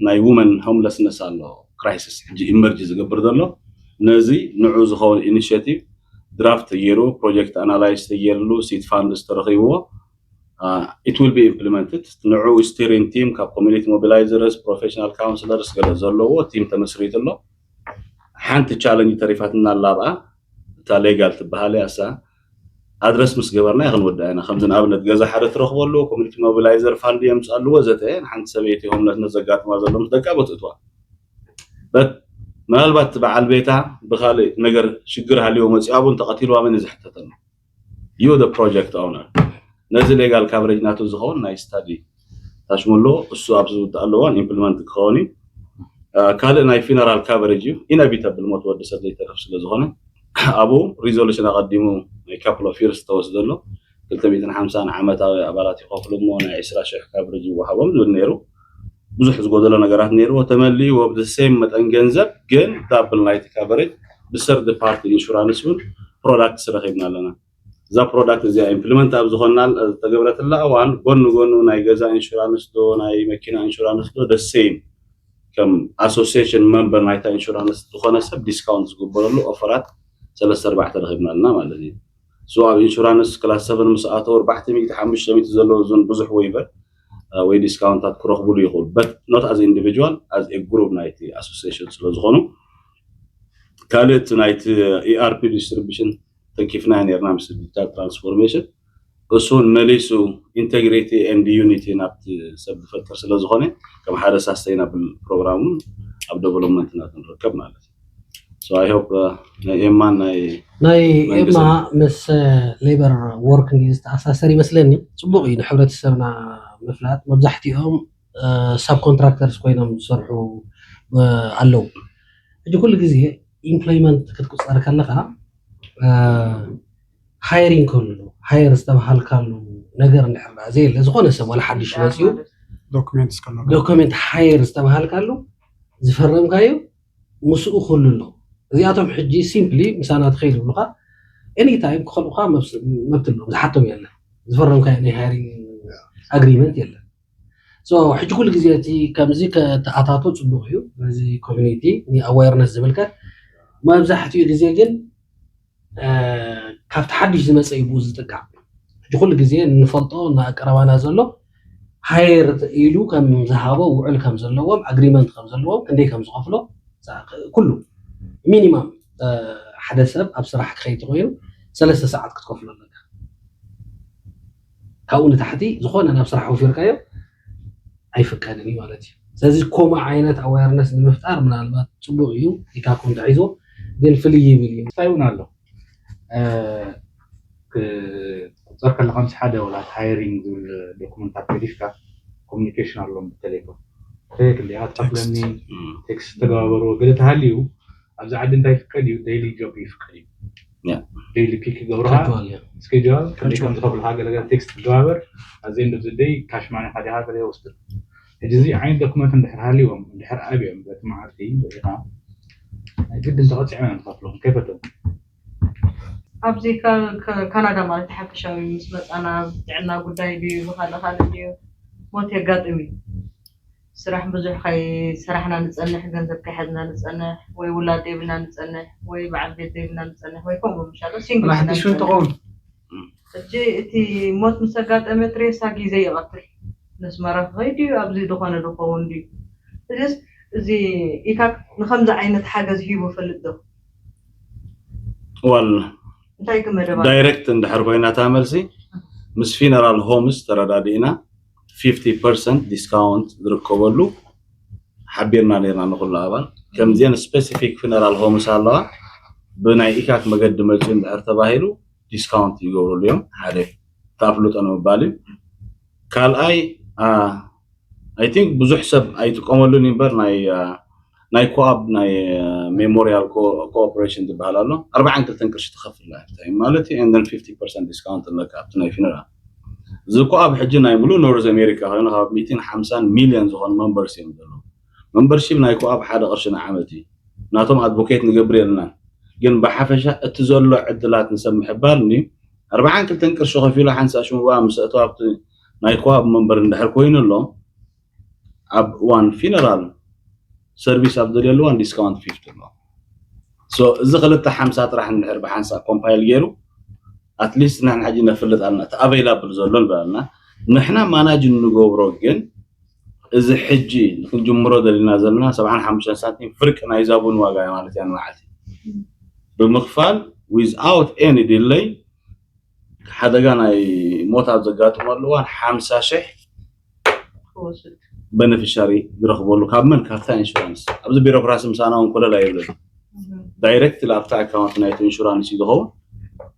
ናይ ውመን ሆምለስነስ ኣሎ ክራይሲስ ሕጂ ኢመርጂ ዝገብር ዘሎ ነዚ ንዑ ዝኸውን ኢኒሽቲቭ ድራፍት ተገይሩ ፕሮጀክት ኣናላይዝ ተገይርሉ ሲድ ፋንድስ ተረኺብዎ it will be implemented። ንዑ ስቲሪንግ ቲም ካብ ኮሚኒቲ ሞቢላይዘርስ ፕሮፌሽናል ካውንስለርስ ገለ ዘለዎ ቲም ተመስሪቱ ኣሎ። ሓንቲ ቻለንጅ ተሪፋትና ኣላ ኣብኣ እታ ሌጋል ትበሃል እያ እሳ ኣድረስ ምስ ገበርና ክንወዳ ኢና። ከምዚ ንኣብነት ገዛ ሓደ ትረኽበሉ ኮሚኒቲ ሞቢላይዘር ፋንድ የምፅኣሉ ወዘተ ንሓንቲ ሰበይቲ ሆምለስነት ዘጋጥማ ዘሎ ምስ ደቃ በትእትዋ ምናልባት በዓል ቤታ ብካልእ ነገር ሽግር ሃልዮ መፂኣ እውን ተቐቲልዋ መን እዩ ዝሕተተሉ? You the project owner። ነዚ ሌጋል ካቨሬጅ ናቱ ዝኸውን ናይ ስታዲ ታሽሙሎ እሱ ኣብዚ ዝውዳእ ኣለዋን ኢምፕሊመንት ክኸውን እዩ። ካልእ ናይ ፊነራል ካቨሬጅ እዩ። ኢነቪተብል ሞት ወዲ ሰብ ዘይተርፍ ስለ ዝኾነ ኣብኡ ሪዞሉሽን ኣቐዲሙ ናይ ካፕል ኦፍ ይርስ ዝተወስደ ኣሎ ክልተ ሚእትን ሓምሳን ዓመታዊ ኣባላት ይኸፍሉ እሞ ናይ ዕስራ ሽሕ ካቨሬጅ ይወሃቦም ዝብል ነይሩ። ብዙሕ ዝጎደሎ ነገራት ነይርዎ ተመሊእዎ ብዘ ሴም መጠን ገንዘብ ግን ዳብል ናይቲ ካቨሬጅ ብሰርድ ፓርቲ ኢንሹራንስ እውን ፕሮዳክትስ ረኺብና ኣለና። እዛ ፕሮዳክት እዚኣ ኢምፕሊመንት ኣብ ዝኾና ዝተገብረትላ እዋን ጎኒ ጎኑ ናይ ገዛ ኢንሹራንስ ዶ ናይ መኪና ኢንሹራንስ ዶ ደሴም ከም ኣሶሲሽን መንበር ናይታ ኢንሹራንስ ዝኾነ ሰብ ዲስካውንት ዝግበረሉ ኦፈራት ሰለስተ ኣርባዕተ ረኺብና ኣለና ማለት እዩ። ሶ ኣብ ኢንሹራንስ ክላስ ሰቨን ምስ ኣተው ኣርባዕተ ሚእቲ ሓሙሽተ ሚእቲ ዘለዎ ዞን ብዙሕ ወይቨር ወይ ዲስካውንታት ክረኽብሉ ይኽእሉ but not as individual as a group ናይቲ ኣሶሲሽን ስለ ዝኾኑ ካልእ እቲ ናይቲ ኢኣርፒ ዲስትሪቢሽን ተኪፍና ነርና ምስ ዲጂታል ትራንስፎርሜሽን እሱን መሊሱ ኢንቴግሪቲ ኤንድ ዩኒቲ ናብቲ ሰብ ዝፈጥር ስለ ዝኾነ ከም ሓደ ሳስተይናብል ፕሮግራም እውን ኣብ ዴቨሎፕመንት ናቱ ንርከብ ማለት እዩ። So I hope ናይ ኤማን ናይ ናይ ኤማ ምስ ሌበር ወርክ እንዲ ዝተኣሳሰር ይመስለኒ። ፅቡቅ እዩ ንሕብረተሰብና ምፍላጥ። መብዛሕትኦም ሰብ ኮንትራክተርስ ኮይኖም ዝሰርሑ ኣለዉ። ሕጂ ኩሉ ግዜ ኢምፕሎይመንት ክትቁፀር ከለካ ሃይሪንግ ከሎ ሃየር ዝተባሃልካሉ ነገር እንድሕር ዘየለ ዝኾነ ሰብ ዋላ ሓድሽ መፅኡ ዶክሜንት እስከሎ ዶክመንት ሃየር ዝተባሃልካሉ ዝፈረምካዮ ምስኡ ክህሉ ኣለዎ። እዚኣቶም ሕጂ ሲምፕሊ ምሳና ትኸይድ ይብሉካ ኤኒታይም ክኸልኡካ መብት ኣለዎም። ዝሓቶም የለን ዝፈረምካዮ ናይ ሃይሪንግ ኣግሪመንት የለን። ሕጂ ኩሉ ግዜ እቲ ከምዚ ከተኣታቶ ፅቡቅ እዩ። በዚ ኮሚኒቲ ንኣዋርነስ ዝምልከት መብዛሕትኡ ግዜ ግን ካብቲ ሓድሽ ዝመፀ እዩ ብኡ ዝጥቃዕ። ሕጂ ኩሉ ግዜ እንፈልጦ እናቀረባና ዘሎ ሃየር ኢሉ ከም ዝሃቦ ውዕል ከም ዘለዎም ኣግሪመንት ከም ዘለዎም ክንደይ ከም ዝኸፍሎ ኩሉ ሚኒማም ሓደ ሰብ ኣብ ስራሕ ክኸይድ ተኮይኑ ሰለስተ ሰዓት ክትከፍሎ ኣለካ። ካብኡ ንታሕቲ ዝኾነ ናብ ስራሕ ወፊርካዮ ኣይፍቀድን እዩ ማለት እዩ። ስለዚ ከምኡ ዓይነት ኣዋርነስ ንምፍጣር ምናልባት ፅቡቅ እዩ። ኢካኩም ተሒዞ ግን ፍልይ ይብል እዩ። እንታይ እውን ኣሎ ክትፀርካ ኣለካ ምስ ሓደ ወላ ሃይሪንግ ዝብል ዶክመንት ኣካዲፍካ ኮሚኒኬሽን ኣለዎም ብቴሌፎን ተየክልያ ትከፍለኒ ቴክስት ተገባበርዎ ገለ ተሃልዩ ኣብዚ ዓዲ እንታይ ይፍቀድ እዩ ዴይሊ ጆብ ይፍቀድ እዩ ዴይሊ ፒክ ይገብርካ ስኬጁል ከመይ ከም ዝኸፍልካ ገለገለ ቴክስት ትገባበር ኣዘይ እንደ ዝደይ ካሽ ማኒ ሓዲኻ ገለ ይወስድ ሕጂ እዚ ዓይነት ዶክመንት እንድሕር ሃልዎም እንድሕር ኣብዮም በቲ መዓልቲ ሪኢኻ ናይ ግድን ተቐፂዕና ንኸፍሎም ከይፈተው ኣብዚ ካናዳ ማለት ሓፈሻዊ ምስ መፃና ጥዕና ጉዳይ ድዩ ብካልእ ካልእ ድዩ ሞት የጋጥም እዩ ስራሕ ብዙሕ ከይሰራሕና ንፀንሕ ገንዘብ ከይሓዝና ንፀንሕ ወይ ውላድ የብልና ንፀንሕ ወይ በዓል ቤት ዘይብልና ንፀንሕ ወይ ከምኡ ምሻሎ ሲንግል ሓድሽ እውን ተኸውን ሕጂ እቲ ሞት ምስ ኣጋጠመ ትሬሳ ግዜ ይቐትል ነስመራ ክኸይድ እዩ ኣብዚ ዝኾነ ዝኸውን ድዩ እዚስ እዚ ኢካክ ንከምዚ ዓይነት ሓገዝ ሂቡ ፈልጥ ዶ ዋል እንታይ ክመደባ ዳይሬክት እንድሕር ኮይና እታ መልሲ ምስ ፊነራል ሆምስ ተረዳዲእና ፊፍቲ ፐርሰንት ዲስካውንት ዝርከበሉ ሓቢርና ነርና ንኩሉ ኣባል ከምዚአን ስፔሲፊክ ፊነራል ሆምስ ኣለዋ ብናይ ኢካክ መገዲ መፅኡ እንድሕር ተባሂሉ ዲስካውንት ይገብሩሉ እዮም ሓደ ተኣፍልጦ ንምባል እዩ ካልኣይ ኣይ ቲንክ ብዙሕ ሰብ ኣይጥቀመሉን እምበር ናይ ናይ ኮኣብ ናይ ሜሞሪያል ኮኦፕሬሽን ዝበሃል ኣሎ ኣርባዓን ክልተን ቅርሺ ትኸፍል ላይፍታይም ማለት እዩ and fifty percent discount ኣለካ ኣብቲ ናይ ፊነራል እዚ ኮኣብ ሕጂ ናይ ሙሉእ ኖርዝ ኣሜሪካ ኮይኑ ካብ ሚእትን ሓምሳን ሚልዮን ዝኾኑ መንበርስ እዮም ዘለዉ መንበርሺፕ ናይ ኮኣብ ሓደ ቅርሺ ንዓመት እዩ ናቶም ኣድቮኬት ንገብር የልና ግን ብሓፈሻ እቲ ዘሎ ዕድላት ንሰብ ምሕባር ኒ ኣርባዓን ክልተን ቅርሺ ከፊሉ ሓንሳ ሽምዋ ምስ ኣእተው ኣብቲ ናይ ኮኣብ መንበር እንድሕር ኮይኑ ኣሎ ኣብ እዋን ፊነራል ሰርቪስ ኣብ ዘድልየሉ እዋን ዲስካውንት ፊፍቲ ኣሎ እዚ ክልተ ሓምሳ ጥራሕ እንድሕር ብሓንሳ ኮምፓይል ገይሩ ኣትሊስት ንሕና ሕጂ ነፍልጥ ኣለና እቲ ኣቨይላብል ዘሎ ንበል ኣለና ንሕና ማናጅ እንገብሮ ግን እዚ ሕጂ ክንጅምሮ ዘለና ዘለና ሰብዓን ሓሙሽተን ሳንቲም ፍርቂ ናይዛ ቡን ዋጋ እያ ማለት እያ ንመዓልቲ ብምኽፋል without any delay ሓደጋ ናይ ሞት ኣብ ዘጋጥመሉ እዋን ሓምሳ ሽሕ በነፊሻሪ ዝረኽበሉ ካብ መን ካብታ ኢንሹራንስ ኣብዚ ቢሮክራሲ ምሳና እውን ኮለል ኣይብልን ዳይሬክት ኣብታ ኣካውንት ናይቲ ኢንሹራንስ እዩ ዝኸውን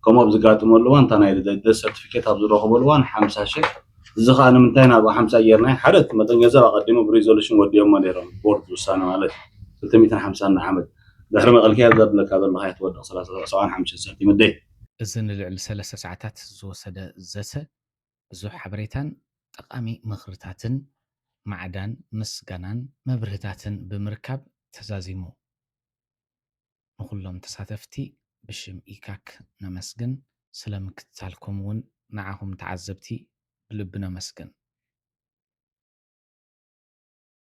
ከምኡ ኣብ ዝጋጥመሉ እዋን እታ ናይ ሰርቲፊኬት ኣብ ዝረኽበሉ እዋን ሓምሳ ሽሕ እዚ ከዓ ንምንታይ ናብ ሓምሳ ጌርና ሓደ መጠን ገንዘብ ኣቐዲሙ ብሪዞሉሽን ወዲኦሞ ነይሮም ቦርድ ውሳነ ማለት ክልተ ሚእትን ሓምሳን ዓመት ድሕሪ መቐልክያ ዘብለካ ዘለካ ትወድቕ ሰብዓን ሓሙሽተን ሳንቲም ኣደይ እዚ ንልዕሊ ሰለስተ ሰዓታት ዝወሰደ ዘተ ብዙሕ ሓበሬታን ጠቓሚ ምኽርታትን ማዕዳን ምስጋናን መብርህታትን ብምርካብ ተዛዚሙ። ንኹሎም ተሳተፍቲ ብሽም ኢካክ ነመስግን። ስለ ምክትታልኩም እውን ንዓኹም ተዓዘብቲ ብልቢ ነመስግን።